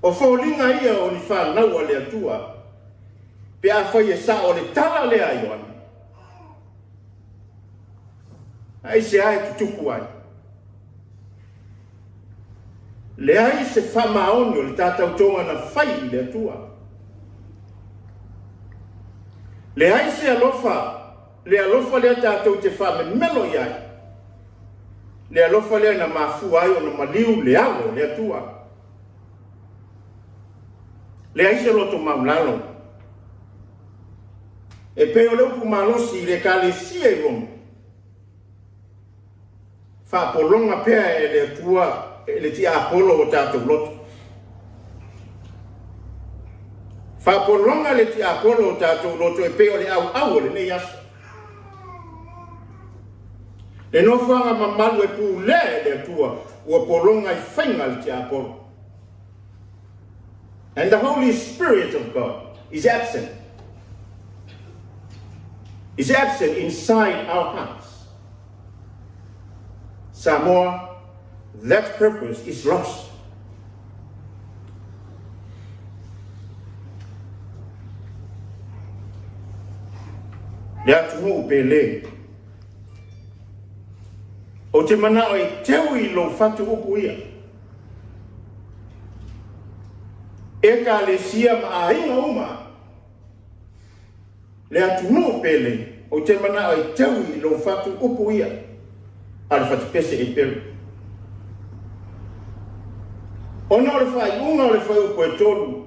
O foliga ia o ni fanau a le Atua pe afai e sao le tala lea a Ioane. Aisea e tutupu ai? Leai se faamaoni o le ta tautoga na fai i le Atua. Leai se alofa, le alofa lea tatou te faamemelo i ai, le alofa lea na mafua ai ona maliu le Alo o le Atua. Leai se loto maulalo. E pei o le upu malosi i le Ekalesia i Roma, Faapologa pea e le Atua e le tiapolo o tatou loto. Faapologa le tiapolo o tatou loto e pei o le auau o lenei aso. Le nofoaga mamalu e pulea e le Atua ua pologa i faiga a le tiapolo. And the Holy Spirit of God is absent. Is absent inside our hearts. Samoa, that purpose is lost. Le atunuu pele. Ou te manao e teu i lou fatu upu ia. Ekalesia ma aiga uma. Le atunuu pele, ou te manao e tau i lou fatu upu ia a le fatupese e pelu. Ona o le faaiuga o le fuaiupu e 3,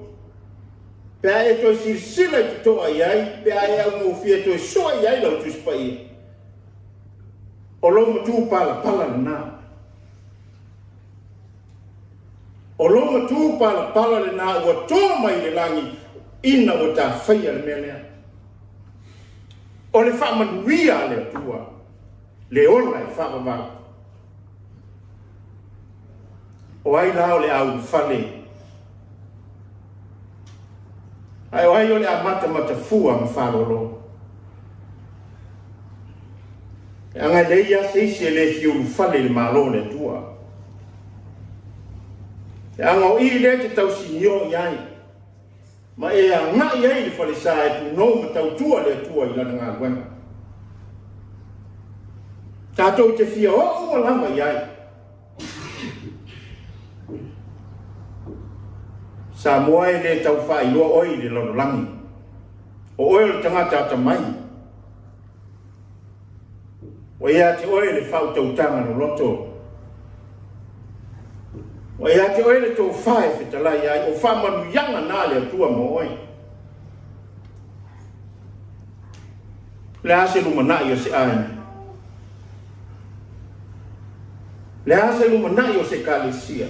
pe a e toe silasila i totoa i ai, pe a e augofie toe sue i ai lau Tusi Paia, o lou matupalapala lena. O lou matupalapala lena ua to mai le lagi ina ua tafaia le mea lea. O le faamanuia a le Atua, le ola e faavavau. O ai la o le a ulufale? Ae o ai o le a matamatafua ma faalolo? Leaga e leai lava se isi e le fia ulufale i le Malo o le Atua. Leaga o i lea e te tausinio i ai, ma e agai ai i le falesa e punou ma tautua le Atua i Lana galuega. Tatou te fia oo uma lava i ai. Samoa e le tau faailoa oe i le lalolagi. O oe o le tagata atamai. Ua ia te oe le faautautaga loloto. Ua ia te oe le tofa e fetalai ai, o faamanuiaga na a le Atua mo oe. O le a se lumanai o se aiga? O le a se lumanai o se ekalesia?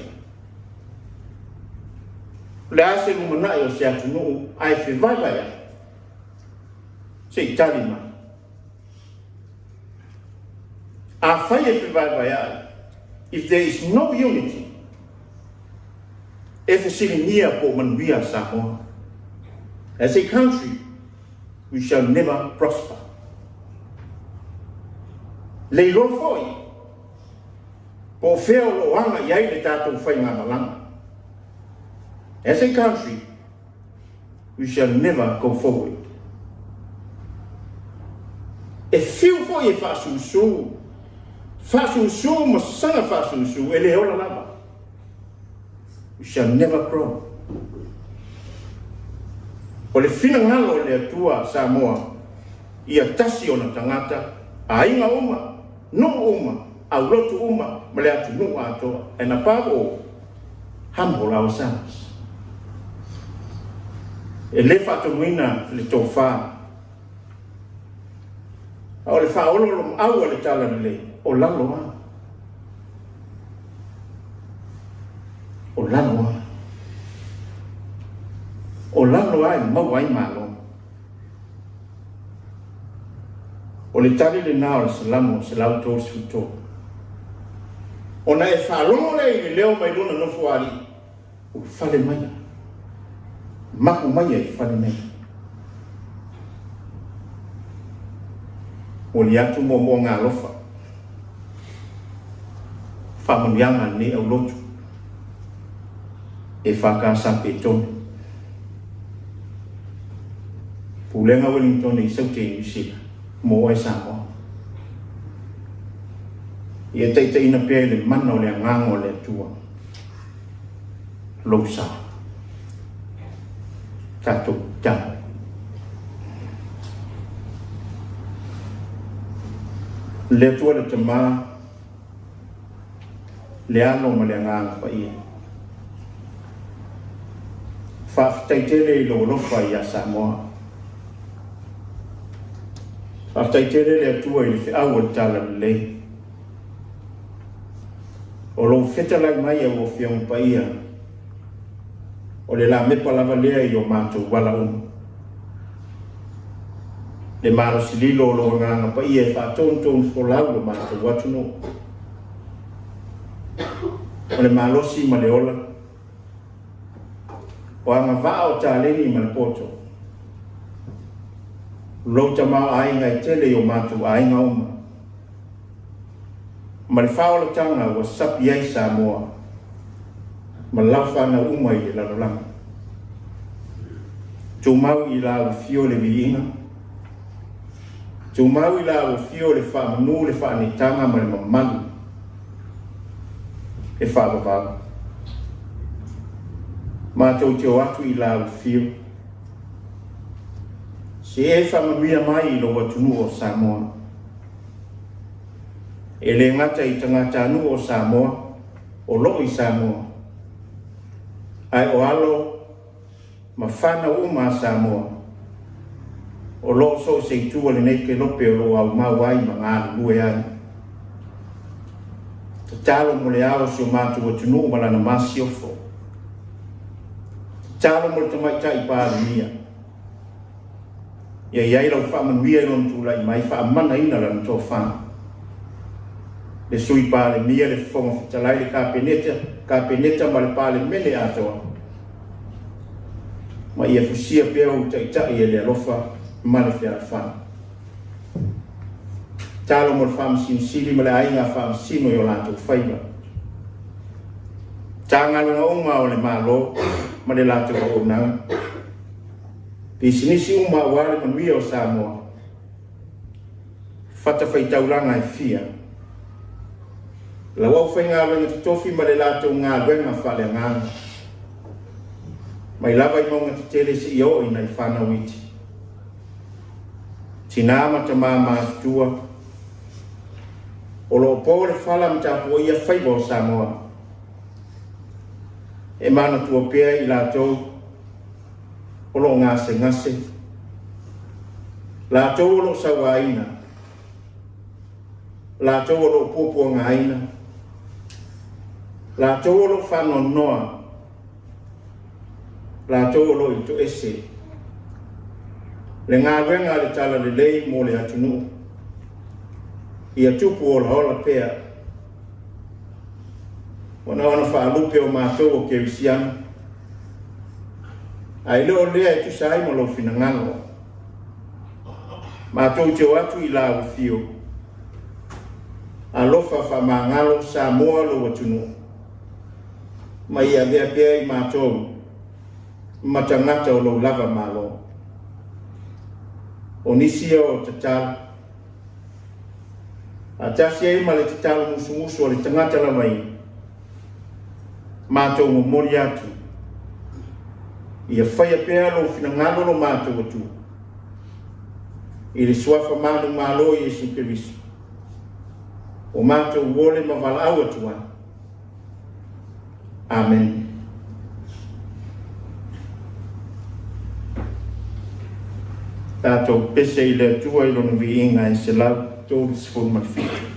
O le a se lumanai o se atunuu ae fevaevaeai? Se i tali mai. Afai e fevaevaeai, if there is no unity, e fesiligia po o manuia Samoa. As a country, we shall never prosper. Le iloa foi po o fea o lo o aga i ai le tatou faigamalaga. As a country, We shall never go forward. E fiu foi e faasusu, faasusu ma saga faasusu, e le ola lava. We shall never grow. O le finagalo o le Atua Samoa, ia tasi ona tagata, aiga uma, nuu uma, aulotu uma ma le atunuu atoa. And above all, Humble ourselves. E le faatonuina le tofa, a o le faaoloolomaau a le Talalelei, o lalo lava. O lalo lava. O lalo lava e maua ai malo. O le tali lena o le Salamo 133. Ona e faalogo lea i le leo mai lona nofoalii, Ulufale maia, mapu maia i fale nei. Moli atu moamoaga alofa, faamanuiaga a lenei aulotu e FKS Petone. Pulega Wellington i Saute i Niu Sila, mo oe Samoa. Ia taitaiina pea i le mana o le agaga o le Atua. Lou sa. Tatou tatalo. Le Atua le Tama, le Alo ma le Agaga Paia. Faafetai tele i lou alofa ia Samoa. Faafetai tele le Atua i le feau o le Talalelei. O lou fetalai mai e ua Afioga Paia, o le lamepa lava lea i o matou ala uma. Le malosi lilo o lou Agaga Paia e faatonutonu folau lo matou atunuu. O le malosi ma le ola, o agavaa o taleni ma le poto, lou tamaoaiga e tele i o matou aiga uma. Ma le faaolataga ua sapi ai Samoa ma lau fanau uma i le lalolagi. Tumau i la afio le viiga, tumau i la afio le faamanu, le faanitaga ma le mamalu e faavavau. Matou te o atu i la afio, se e faamanuia mai i lou atunuu o Samoa. E le gata i tagatanuu o Samoa o loo i Samoa, ae o alo ma fanau uma a Samoa o loo so o se itu o lenei kelope o loo aumau ai ma galulue ai. Tatalo mo le ao o si o matou atunuu ma lana masiofo. Tatalo mo le tamaitai Palemia. Ia i ai lau faamanuia i lona tulai mai, faamanaina lana tofa. Le Sui Palemia, le Fofoga Fetalai, le Kapeneta, Kapeneta ma le Palemene atoa. Ma ia fusia pea ou taitai e le alofa ma le fealofani. Talo mo le Faamasino Sili ma le aiga Faamasino i o latou faiva. Matagaluega uma o le Malo ma le latou auaunaga. Pisinisi uma aua le manuia o Samoa. Fatafaitaulaga e fia. Lau aufaigaluega totofi ma le latou galuega faaleagaga. Mai lava i mauga tetele seia oo i nai fanau iti. Tinā ma tamā matutua, o lo o po le fala ma tapuaia faiva o Samoa. E manatua pea i latou o lo o gasegase, latou o lo o sauaina, latou o lo o puapuagaina, latou o lo o faanoanoa, latou o lo o i toese le galuega a le Talalelei mo le atunuu, ia tupu olaola pea. Ona ona faalupe o matou o Kerisiano, ae le o lea e tusa ai ma lou finagalo. Matou te o atu i lau afio, alofa faamagalo Samoa lou atunuu. Ma ia avea pea i matou ma tagata o lou lava Malo. O nisi ia o tatalo, faatasi ai ma le tatalo musumusu a le tagata lava ia, matou momoli atu, ia faia pea lou finagalo lo matou Atua, i le suafa manumalo o Iesu Keriso, o matou ole ma valaau atu ai. Amene. Tatou pese i le Atua i lona viiga e 137.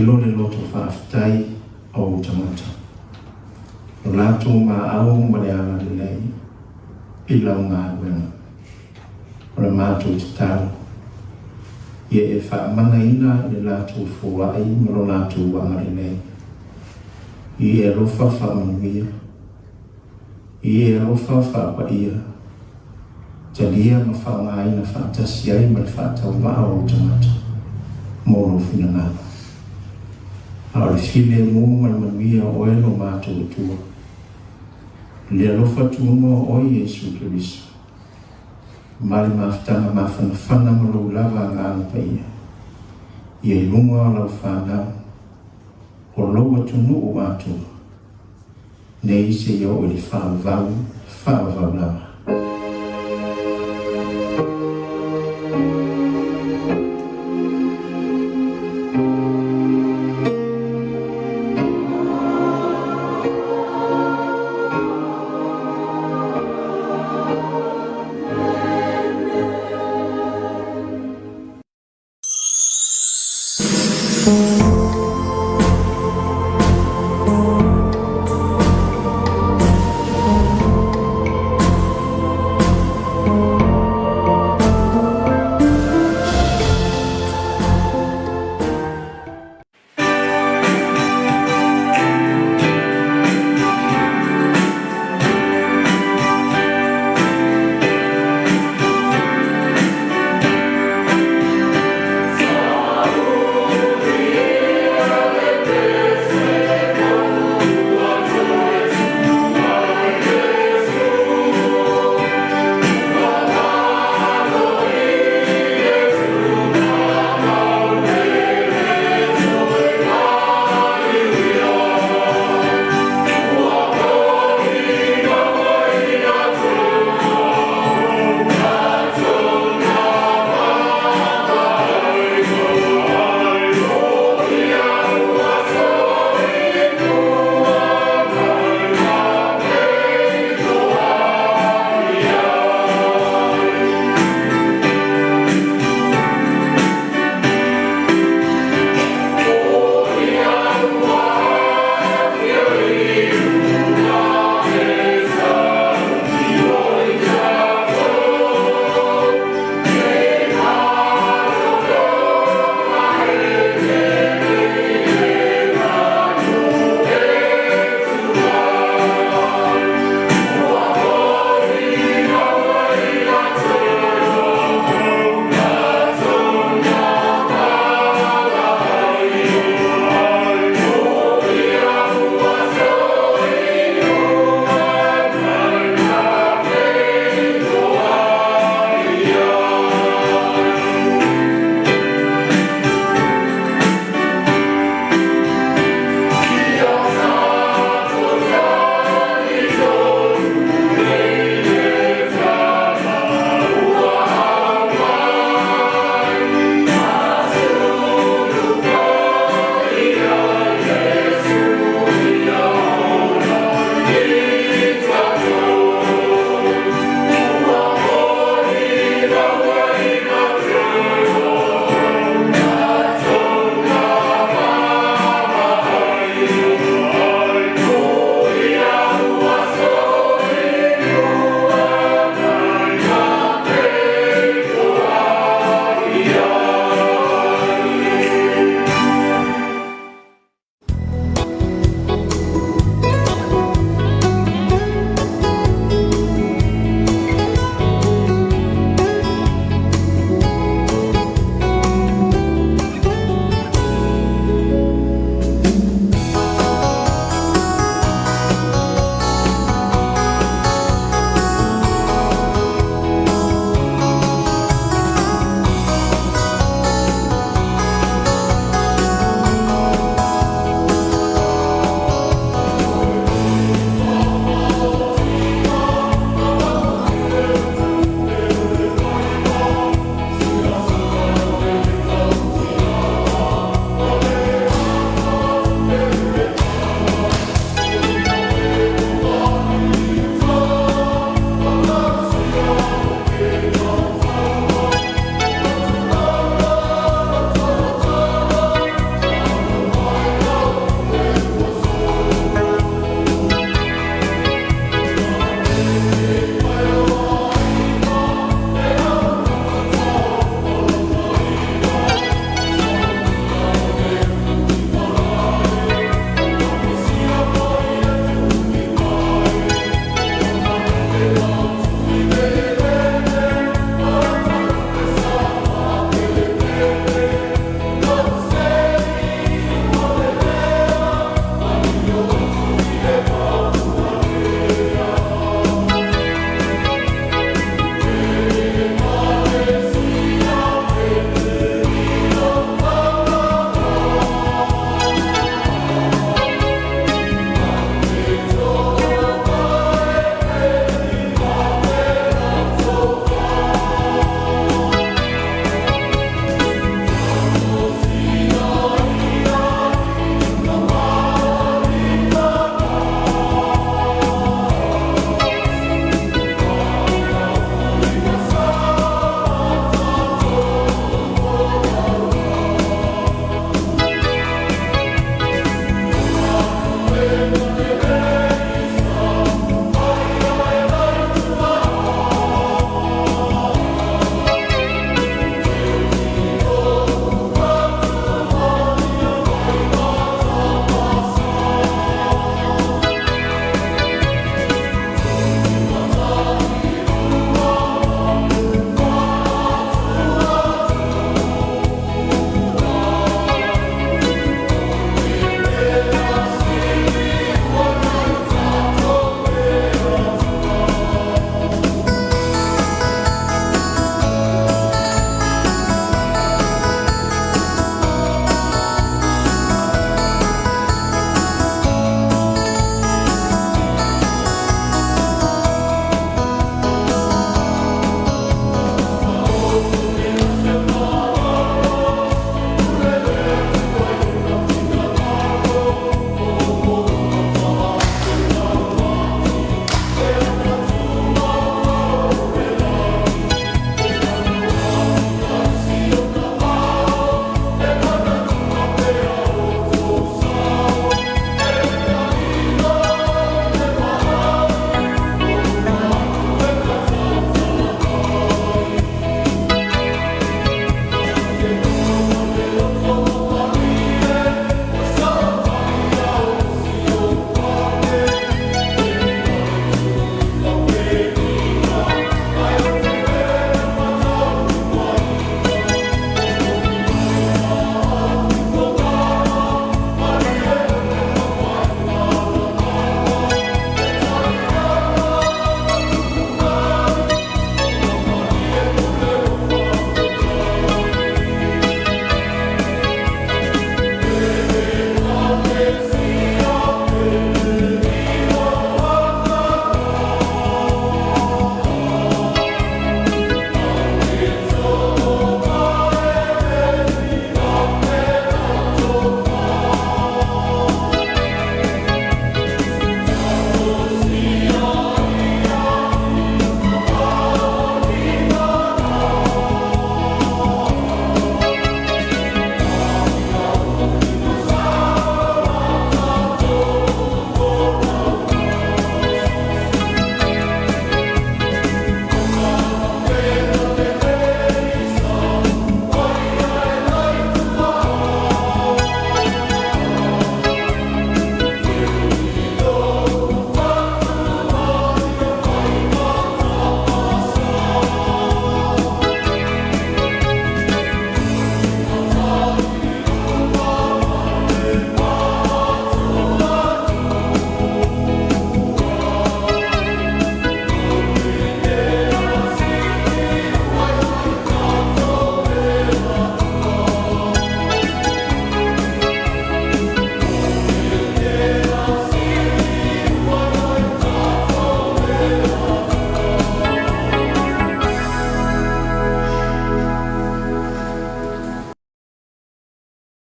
Faailo le loto faafetai o ou tagata, lo latou maau ma le agalelei i lau galuega. O le matou tatalo, ia e faamanaina le latou foai ma lo latou agalelei, i e alofa faamanuia, i e alofa faapaia, talia ma faaaogaina faatasi ai ma le faatauvaa o ou tagata mo lou finagalo. A o le filemu ma le manuia o oe lo matou Atua, le alofa tunoa o oe Iesu Keriso, ma le mafutaga mafanafana ma lou lava Agaga Paia, ia i luga o lau fanau, o lou atunuu atoa, nei seia oo i le faavavau, faavavau lava.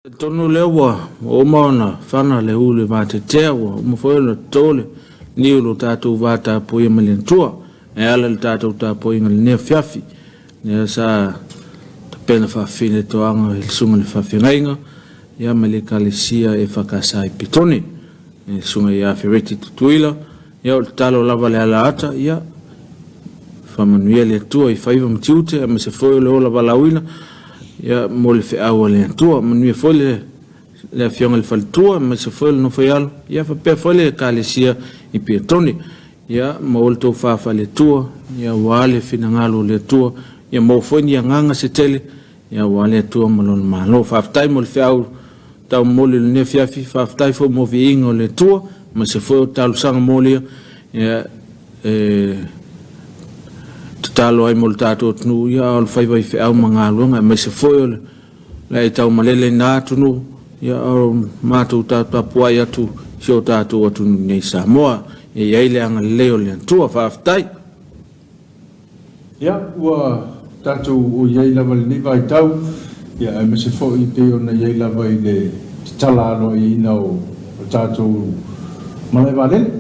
Talitonu lea ua uma ona fana le u le vatetea, ua uma foi ona toto le niu lo tatou vatapuia mai le Atua e ala i le tatou tapuaiga i lenei afiafi. Lea sa tapena faafefine toaga i le susuga i le faafeagaiga ia ma le Ekalesia EFKS i Petone, le susuga ia Fereti Tutuila. Ia o le tatalo lava le alaata, ia faamanuia le Atua i faiva ma tiute, aemaise foi o le ola valaauina ia mo le feau a le Atua. Manuia foi le le afioga i le faletua, aemaise foi o le nofo-i-alo, ia faapea foi le Ekalesia i Petone. Ia maua le tofa faale-Atua, ia aua le finagalo o le Atua, ia maua foi ni agaga se tele, ia aua le Atua ma Lona Malo. Faafetai mo le feau taumomoli o lenei afiafi, faafetai foi mo viiga o le Atua, aemaise foi o talosaga molia, ia e tatalo ai mo le tatou atunuu, ia a o le faiva i feau ma galuega, aemaise foi o le le taumalele i na atunuu, ia o matou tapuai atu i si o tatou atunuu nei Samoa, e i ai le agalelei o le Atua. Faafetai. Ia, ua tatou o i ai lava i lenei vaitau, ia, aemaise foi pei ona i ai lava i le tatala aloaiaina o tatou malae vaalele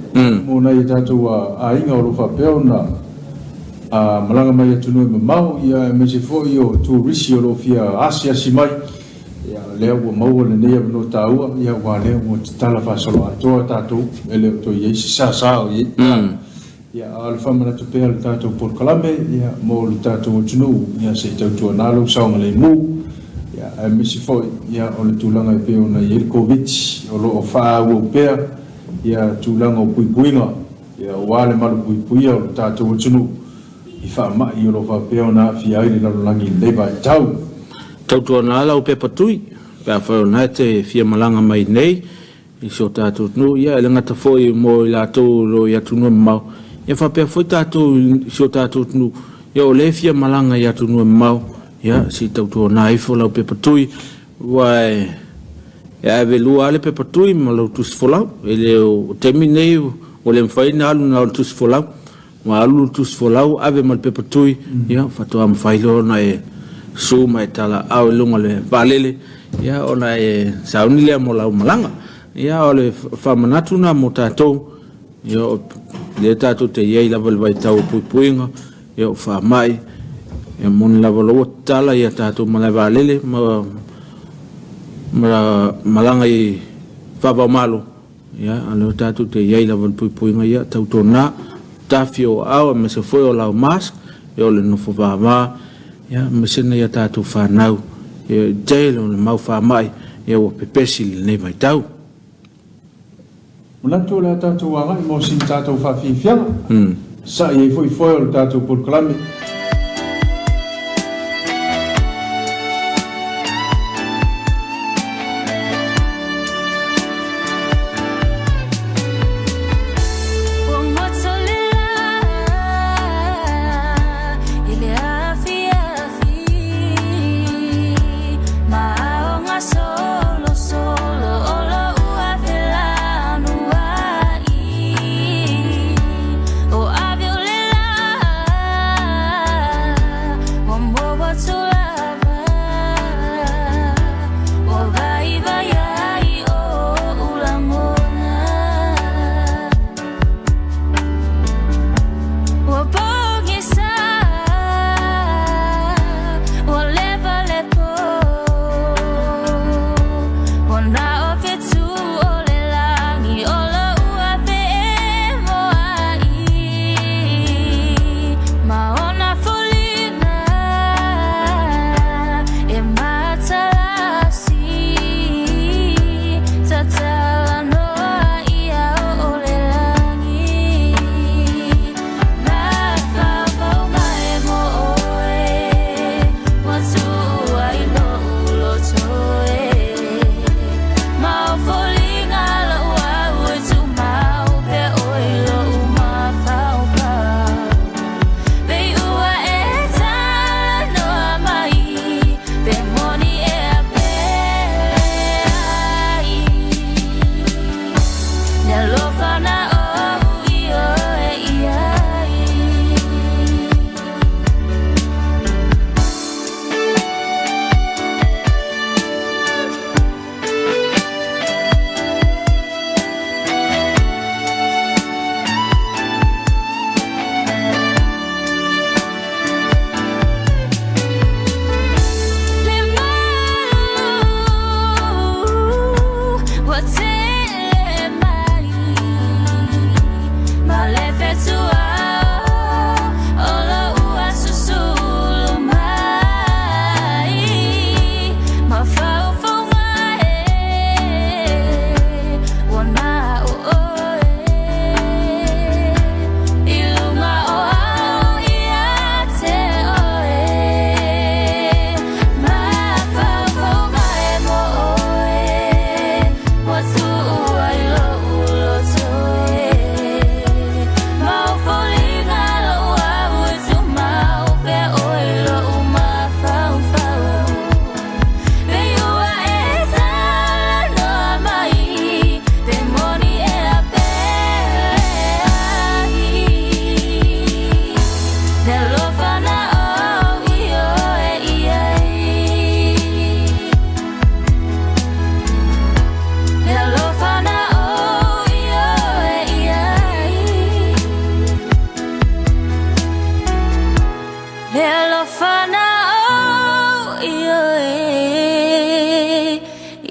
mo nai o tatou aiga o lo o faapea ona malaga mai atunuu e mamao, ia, aemaise foi o turisi o lo o fia asiasi mai. Ia, lea ua maua lenei avanoa taua, ia, aua lea ua tatala faasoloatoa tatou, e le o toe i ai se sasa o i ai. Ia, a o le faamanatu pea o le tatou polokalame, ia, mo le tatou atunuu, ia, se i tautuana lou saogalemu, ia, aemaise foi, ia, o le tulaga e pei ona i ai le Koviti, o lo o faaauau pea, ia, tulaga o puipuiga, ia, aua le malupuipuia o le tatou atunuu i faamai o lo o faapea ona aafia ai le lalolagi i lenei vaitau. Tautuana lau pepa tui, pe afai o lena e te fia malaga mai nei, i si o tatou atunuu, ia e le gata foi mo i latou o lo o i atunuu e mamao, ia faapea foi tatou i si o tatou atunuu, ia o lea e fia malaga i atunuu e mamao, ia se i tautuana ifo lau pepa tui, aua e ave lua lava le pepa tui ma lau tusi folau. E le o taimi nei ua le mafai ona alu na o le tusi folau, ua alu le tusi folau ave ma le pepa tui, ia faatoa mafai loa ona e su ma e talaaao i luga o le vaalele, ia ona e sauni lea mo lau malaga. Ia o le faamanatu lena mo tatou, ia o lea tatou te i ai lava i le vaitau o puipuiga, ia o faamai, ia moni lava o la ua tatala ia tatou malae vaalele ma malaga i faava-o-Malo, Ia, a o lea tatou te i ai lava i le puipuiga, ia, tautuana, tafi o aao aemaise foi o lau mask, ia, o le nofo vava, ia, aemaise nai a tatou fanau, ia, i le tele o le mau faamai, ia, ua pepesi i lenei vaitau. Manatu o le a tatou agai mo sina tatou faafiafiaga, sa'i ai foi foe o le tatou polokalame.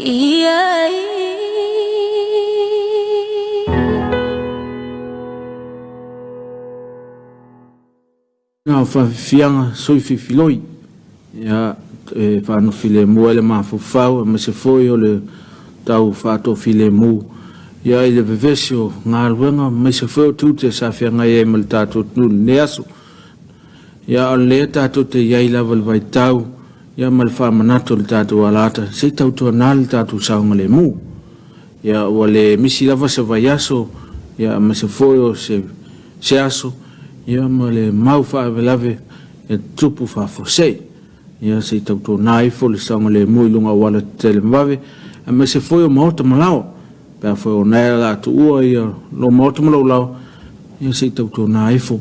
i ai. Na o faafiafiaga sui filifiloi, ia, e faanofilemu ai le mafaufau aemaise foi o le tau faatoafilemu, ia, i le vevesi o galuega aemaise foi o tiute sa feagai ai ma le tatou atunuu i lenei aso. Ia, o lea tatou te i ai lava i le vaitau, ia, ma le faamanatu o le tatou alata, se i tautuana le tatou saogalemu. Ia, ua le misi lava se vaiaso, ia, aemaise foi o se se aso, ia, ma le mau faalavelave e tutupu faafuasei. Ia, se i tautuana ifo le saogalemu i luga o auala tetele vave, aemaise foi o maota ma laoa. Pe a foi o lena o le a tuua ia lou maota ma lou laoa, ia se i tautuana ifo.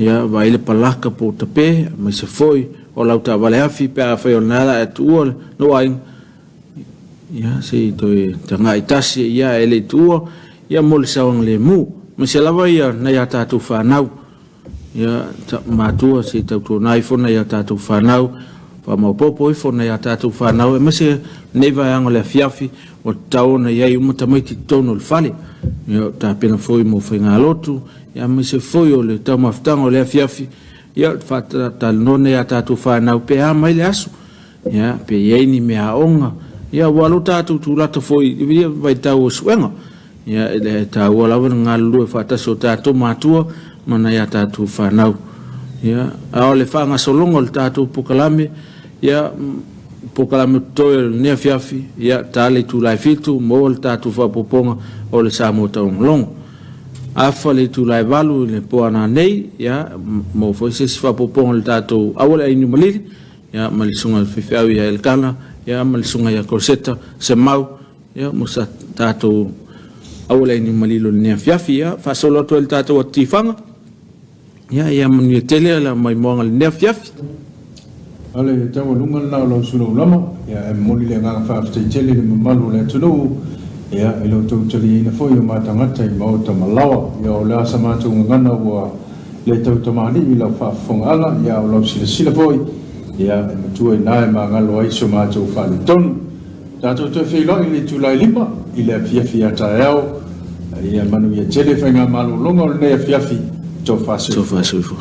Ia, vaai le palaka po o tape, aemaise foi o lau taavale afi pe a fai o lena o le a e tuua lou aiga, Ia, se i toe tagai tasi ia e le i tuua, ia mo le saogalemu. Aemaise lava ia nai a tatou fanau. Ia, matua se i tautuana ifo nai a tatou fanau, faamaopoopo ifo nai a tatou fanau, aemaise lenei vaeaga o le afiafi, ua tatau ona i ai uma tamaiti i totonu o le fale. Ia, o tapena foi mo faigalotu, ia aemaise foi o le taumafataga o le afiafi, ia faatalanoa nai a tatou fanau pe a mai le aso. Ia, pe i ai ni meaaoga, ia ua lo tatou tulata foi i ia vaitau o suega. Ia, e taua lava le galulue faatasi o tatou matua ma nai a tatou fanau. Ia, a o le faagasologa o le tatou polokalame, ia, polokalame o totoe o lenei afiafi, ia, ta le itula e 7, maua le tatou faaopoopoga o le Samoa Taugalogo. Afa le itula e 8 i le po a nanei, ia, maua foi se isi faaopoopoga o le tatou Auala Ainiu Malili, ia, ma le susuga i le faifeau ia Elekana, ia, ma le susuga ia Koseta Semau, ia, mo sa tatou auala malilo i lenei afiafi. Ia, faasolo atu ai le tatou atifaga. Ia, ia manuia tele la maimoaga i lenei afiafi. O le taualuga lena o lau sulaulama, ia, e momoli le agaga faafetai tele i le mamalu o le atunuu, ia, i lo outou taliaina foi o matagata i maota ma laoa. Ia, o le a sa matou gagana ua le tau tamalii i lau faafofogaaga, ia, a o lau silasila foi, ia, e matua i ina e magalo ai so matou faaletonu. Tatou toe feiloai i le itula e 5 i le afiafi a taeao. Ia manuia tele faigamalologa o lenei afiafi. Tofa soifua. Tofa soifua.